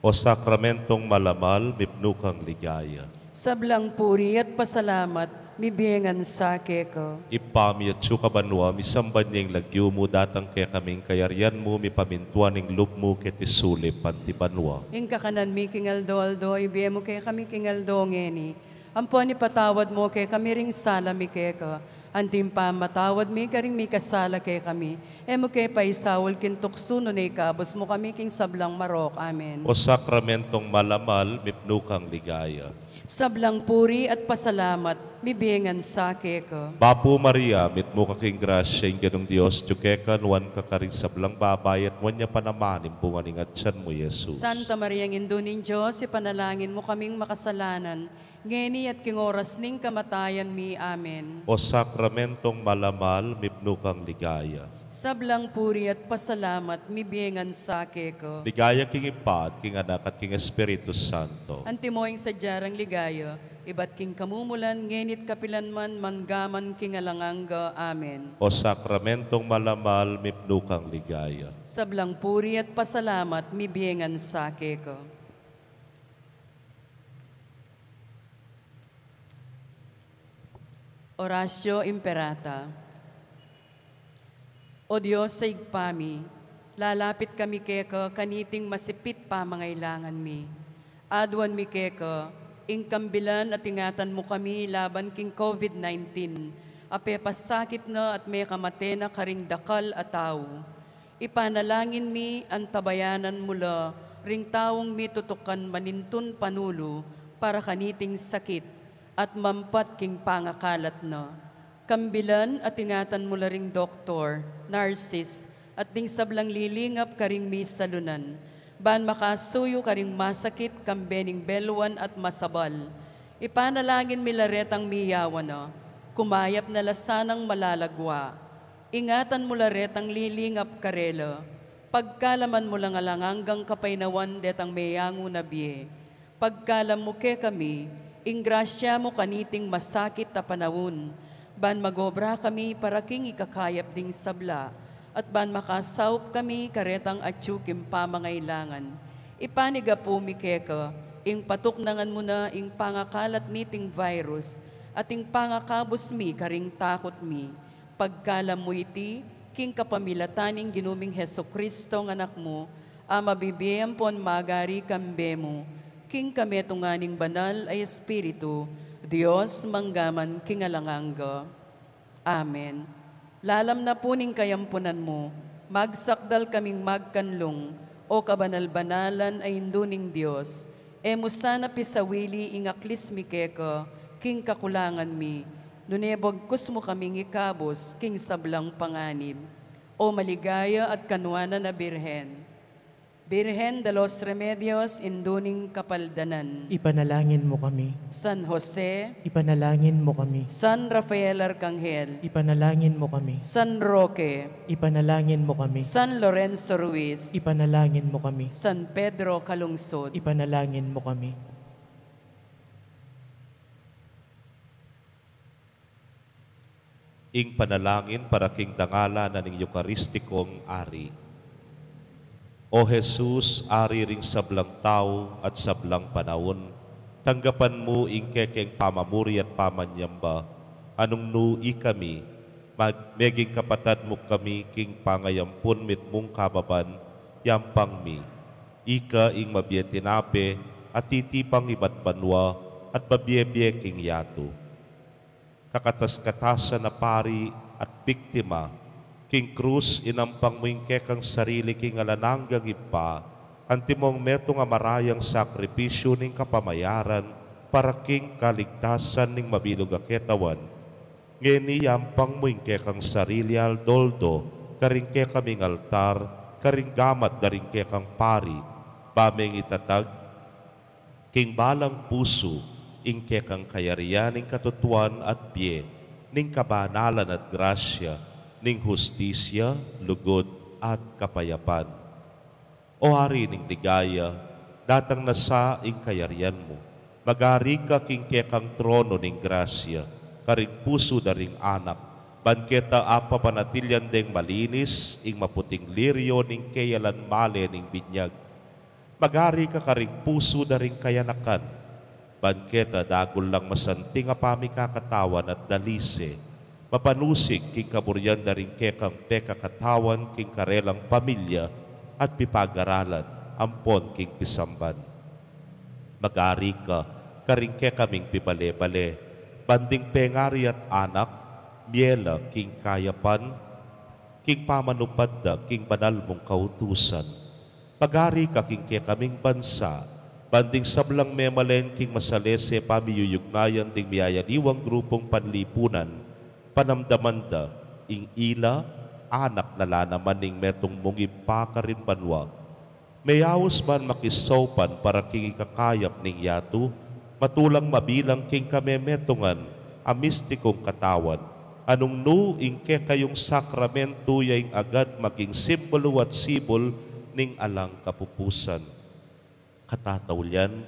O sakramentong malamal, mipnu kang ligaya. Sablang puri at pasalamat, mibie ngan sa keka. Ibpa mi, atsu ka banua, misamban ya ing lagyu mu, datang kekami ing kayarian mu, mipamintuan ing lub mu keti sulip anti banua. Ing kakanan mi king aldo-aldo, ibie mu kekami king aldo ngeni. Ampon ipatawad mu kekami ring sala mi keka, Anti ing pamatawad mi karing mikasala kekami, e mu ke paisaul king tuksu, nune ikabus mu kami king sablang marok. Amen. O sakramentong malamal, mipnu kang ligaya. Sablang puri at pasalamat mibie ngan sa keka. Bapu Maria, mitmu ka king grasya, ing Ginung Dios atyu keka, nuan ka karing sablang babai, at nuan ya pa naman ing bunga ning atyan mu, Jesus. Santa Maria, Indu ning Dios, ipanalangin mu kaming makasalanan, ngeni at king oras ning kamatayan mi. Amen. O sakramentong malamal, mipnu kang ligaya. Sablang puri at pasalamat mibie ngan sa keka. Ligaya king Ibpa, at king Anak, at king Espiritu Santo. Antimo ing sadya rang ligaya, ibat king kamumulan, ngeni at kapilan man, mangga man king alang angga. Amen. O sakramentong malamal, mipnu kang ligaya. Sablang puri at pasalamat mibie ngan sa keka. Oratio Imperata. O Dios a Ibpa mi, lalapit kami keka kaniting masipit pamangailangan mi. Aduan mi keka ing kambilan at ingatan mu kami laban king COVID nineteen, a pepasakit na at mekamate na karing dakal a tau. Ipanalangin mi, antabayanan mu la ring taung mitutukan manintun panulu para kaniting sakit at mampat king pangakalat na. Kambilan at ingatan mu la ring doktor, nurses, at ding sablang lilingap karing misalunan, ban makasuyu karing masakit kambe ning belwan at masabal. Ipanalangin mi la retang miyawan na, kumayap na la sanang malalagwa. Ingatan mu la retang lilingap karela, pagkaluban mu lang alang anggang kapaynawan detang meyangu na bie. Pagkaluban mu kekami ing grasya mu kaniting masakit a panaun, ban mag-obra kami para king ikakayap ding sabla, at ban makasaup kami karetang atyu king pamangailangan. Ipanyawad mi keka ing patuknangan mu na ing pangakalat niting virus, at ing pangakabus mi karing takut mi. Pagkaluban mu iti, king kapamilatan ning Ginu ming Jesucristo, a Anak mu, a mabibie ampon magari kambe mu, king kametungan ning Banal a Espiritu, Dios, mangga man king alang angga. Amen. Lalam na pu ning kayampunan mu, magsakdal kaming magkanlung, O kabanal-banalan a Indu ning Dios, e mu sana pisawili ing aklis mi keka king kakulangan mi, nune bagkus mu kaming ikabus king sablang panganib. O maligaya at kanuanan a Birhen, Birhen de los Remedios, Indu ning Kapaldanan. Ipanalangin mu kami. San Jose. Ipanalangin mu kami. San Rafael Arcangel. Ipanalangin mu kami. San Roque. Ipanalangin mu kami. San Lorenzo Ruiz. Ipanalangin mu kami. San Pedro Calungsod. Ipanalangin mu kami. Ing panalangin para king dangalan na ning Eukaristikong Ari. O Jesus, Ari ring sablang tau at sablang panaun, tanggapan mu ing kekeng pamamuri at pamanyamba, a nung nu ikami, mag-, meging kapatad mu kami king pangayampun mitmung kababan, yampang mi. Ika ing mabie tinape, a titipang ibat banua, at babie-bie king yatu. Kakatas-katasan a pari at biktima, king krus inampang mu ing kekang sarili king alang anggang Ibpa, antimong metung a marayang sakripisyu ning kapamayaran para king kaligtasan ning mabilug a ketawan. Ngeni yampang mu ing kekang sarili aldo-aldo karing kekaming altar, karing gamat da ring kekang pari, ba meng itatag king balang pusu ing kekang kayarian ning katutuan at bie, ning kabanalan at grasya, ning hustisya, lugud, at kapayapan. O Ari ning ligaya, datang na sa ing kayarian mu. Mag-ari ka king kekang trono ning grasya, karing pusu da ring anak, ban keta apapanatilian deng malinis ing maputing liryo ning keyalan male ning binyag. Mag-ari ka karing pusu da ring kayanakan, ban keta dagul lang masanting a pamikakatawan at dalise, mapanusig king kaburian da ring kekang pekakatawan king karelang pamilya at pipagaralan ampon king pisamban. Mag-ari ka karing kekaming pibale-bale, ban ding pengari at anak, Mie la king kayapan, king pamanupad da king banal mung kautusan. Pag-ari ka king kekaming bansa, ban ding sablang memalen king masalese pamiyuyugnayan ding miyayaliwang grupung panlipunan, panamdaman da ing ila, anak na la naman ning metung mung Ibpa karin banua. Meyaus ban makisaupan para king ikakayap ning yatu, matulang mabilang king kamemetungan a mistikung katawan, a nung nu ing kekayung sakramentu ya ing agad maging simbulu at sibul ning alang kapupusan. Katataulian,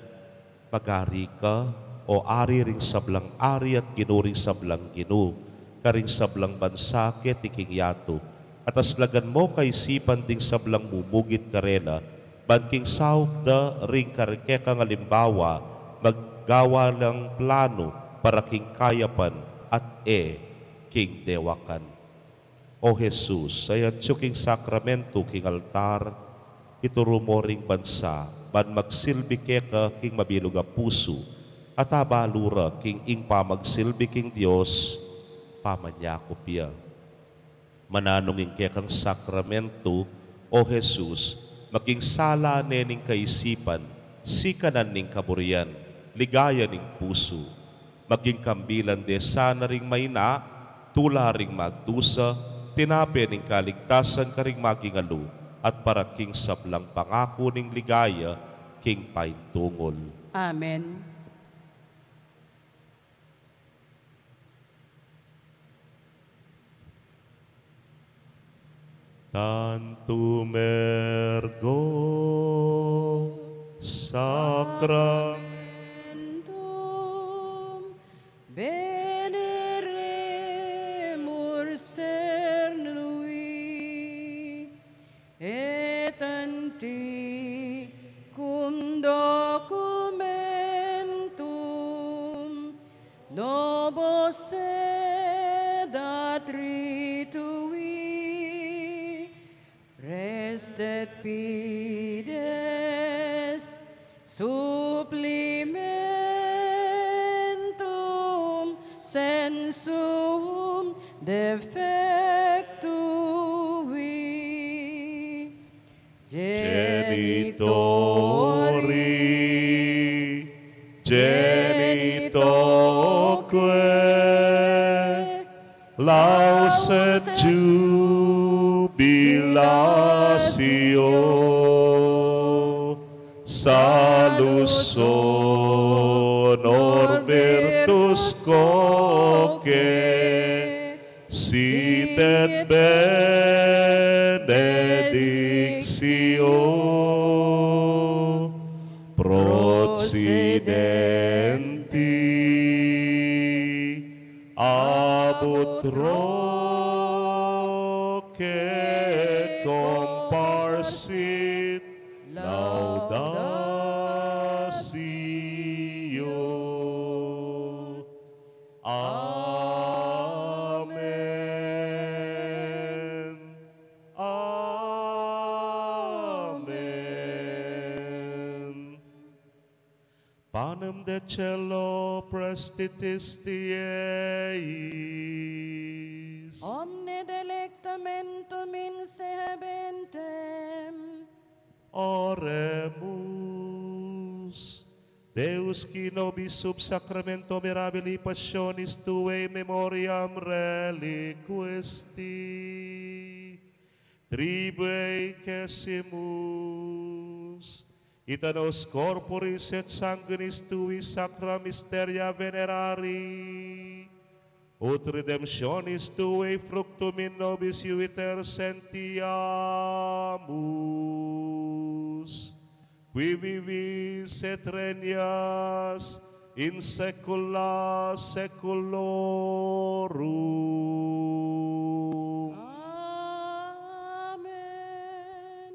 mag-ari ka, o Ari ring sablang ari at Ginu ring sablang ginu, karing sablang bansa keti king yatu, at aslagan mo kaisipan ding sablang mumugit karela, ban king saup da ring kare-, kekang alimbawa, maggawa lang planu para king kayapan at e king dewakan. O Jesus, a atyu king sakramentu king altar, ituru mo ring bansa, ban magsilbi keka king mabilug a pusu, at abalu ra king ing pamagsilbi king Dios, pamanyakup ya. Mananu ing kekang sakramentu, O Jesus, maging sala ne ning kaisipan, sikanan ning kaburian, ligaya ning pusu. Maging kambilan de sana ring maina, tula ring magdusa, tinape ning kaligtasan karing maging alu, at para king sablang pangaku ning ligaya king paintungul. Amen. Tantum ergo sacramentum veneremur cernui, et antiquum documentum novo sed ad ritui, restet fides supplimentum sensu defectui. Genitori, genitoque, laus et jubilatio, salus honor virtus quoque, sit et benedictio procedenti ab utroque comparsit laudatio. Amen. Amen. Panem de caelo prestitis Dei eis. Omne delectamentum in se habentem. Oremus. Deus, qui nobis sub sacramento mirabilis passionis tuae in memoriam reliquisti tribuiesimus, ita nos corporis et sanguinis tuis sacra mysteria venerari, ut redemptionis tuae fructum in nobis iuviter sentiamus, qui vivis et regnas in saecula saeculorum. Amen.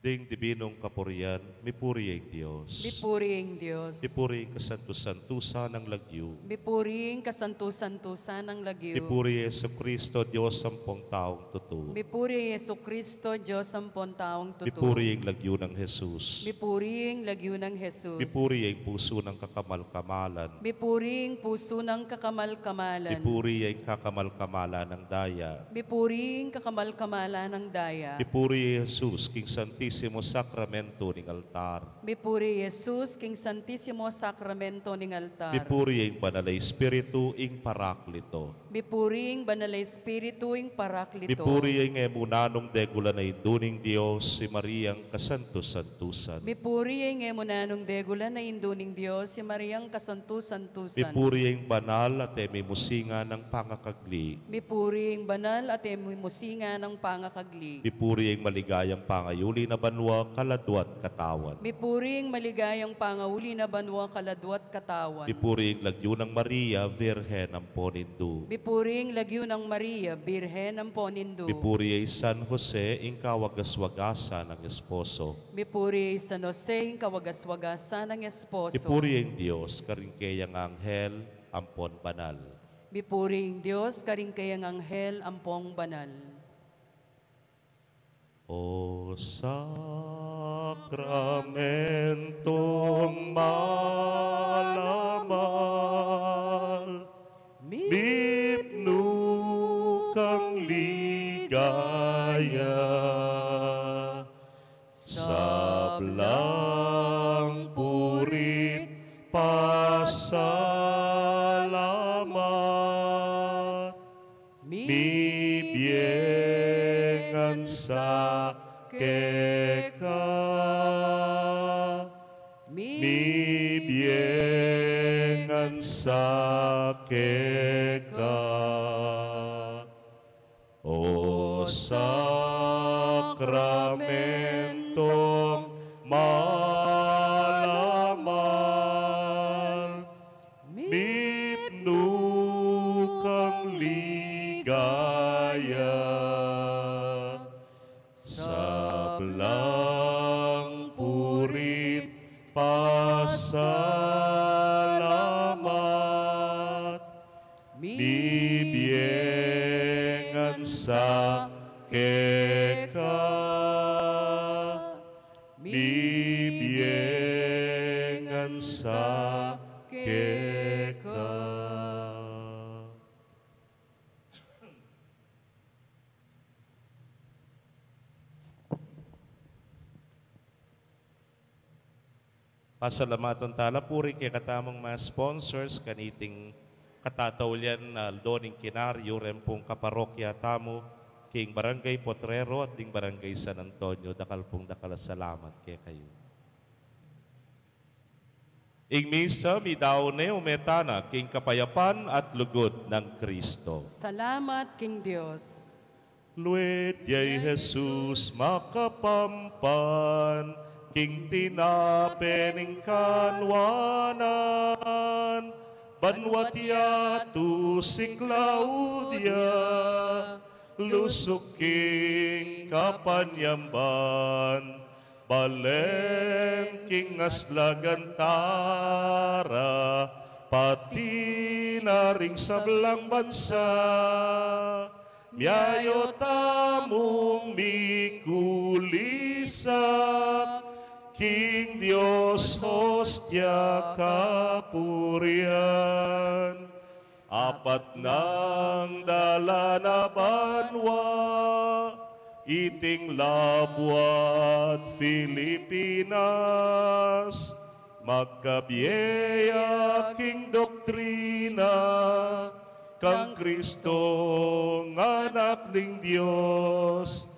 Ding dibinung kapurian, mipuri ing Dios. Mipuri ing Dios. Mipuri ing kasantu-santusan nang lagyu. Mipuri ing kasantu-santusan nang lagyu. Mipuri Jesucristo, Dios ampong taung tutu. Mipuri Jesucristo, Dios ampong taung tutu. Mipuri ing lagyu nang Jesus. Mipuri ing lagyu nang Jesus. Mipuri ing pusu nang kakamal-kamalan. Mipuri ing pusu nang kakamal-kamalan. Mipuri ing kakamal-kamalan nang daya. Mipuri ing kakamal-kamalan nang daya. Mipuri Jesus king Santisimo Sakramento ning altar. Mipuri Jesus king Santisimo Sakramento ning altar. Mipuri ing Banal a Espiritu, ing Parakleto. Mipuri ing Banal a Espiritu, ing Parakleto. Mipuri ing e mu nanung degulan a Indu ning Dios, i Mariang kasantu-santusan. Mipuri ing e mu nanung degulan a Indu ning Dios, i Mariang kasantu-santusan. Mipuri ing banal at e mimusingan a pangakagli. Mipuri ing banal at e mimusingan a pangakagli. Mipuri ing maligayang pangauli na banua, kaladua at katawan. Mipuri ing maligayang pangauli na banua, kaladua at katawan. Mipuri ing lagyu nang Maria, Virgen ampon Indu. Mipuri ing lagyu nang Maria, Virgen ampon Indu. Mipuri i San Jose, ing kawagas-wagasan nang esposo. Mipuri i San Jose, ing kawagas-wagasan nang esposo. Mipuri ing Dios karing keyang anghel ampon banal. Mipuri ing Dios karing keyang anghel ampong banal. O sakramentong mal a mal, mipnu kang ligaya, sablang puri't pasalamat, mibie ngan sa keka, mibie ngan sa keka. O sakramentong mal a mal, mipnu kang ligaya, sablang puri't pasalamat, mibie ngan sa keka, mibie ngan sa keka. Pasalamatan tala puri kekatamung mga sponsors kaniting katataulian na aldo ning kinaryu rempung kaparokya tamu king Barangay Potrero at ding Barangay San Antonio. Dakal pung dakal a salamat kekayu. Ing misa midaun ne, ume tana king kapayapan at lugud nang Kristo. Salamat king Dios. Luid ya i Jesus makapampan king tinape ning kanwanan, banwat yatu si Claudia, lusuk king kapanyamban, balen king aslagan tara, pati na ring sablang bansa, miayaw tamung mikulisak king Dios hostia kapurian. Apat nang dalan a banua, iting labuad Filipinas, magkabie ya king doktrina kang Kristong Anak ning Dios,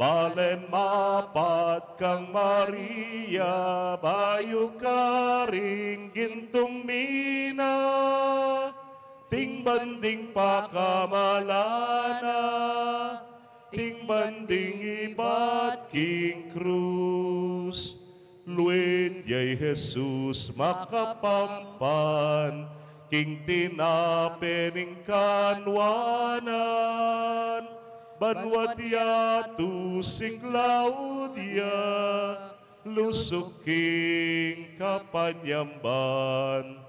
balen mapat kang Maria, bayu karing gintung mina, ating banding pakamalana, ating banding ibat king krus. Luid ya i Jesus makapampan king tinape ning kanwanan, Banua ti yatu si Claudia, lusuk king kapanyamban.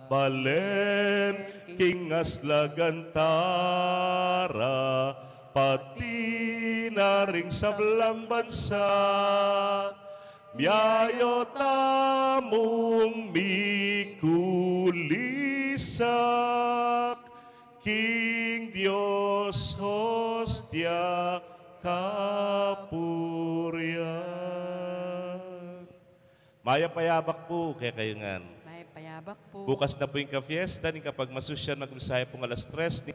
Balen king aslagan tara, pati na ring sablang bansa. Miyayaw tamung mikulisak, king Dios hostia kapurian. Mayap a yabak pu kekayu ngan. Mayap a yabak pu. Bukas na pu ing kapiesta, ning kapagmasusyan, magmisaya pung alas tres ning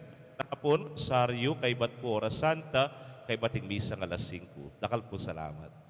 apun, rosaryu, kaybat pu oras santa, kaybat ing misa ing alas singku. Dakal pung salamat.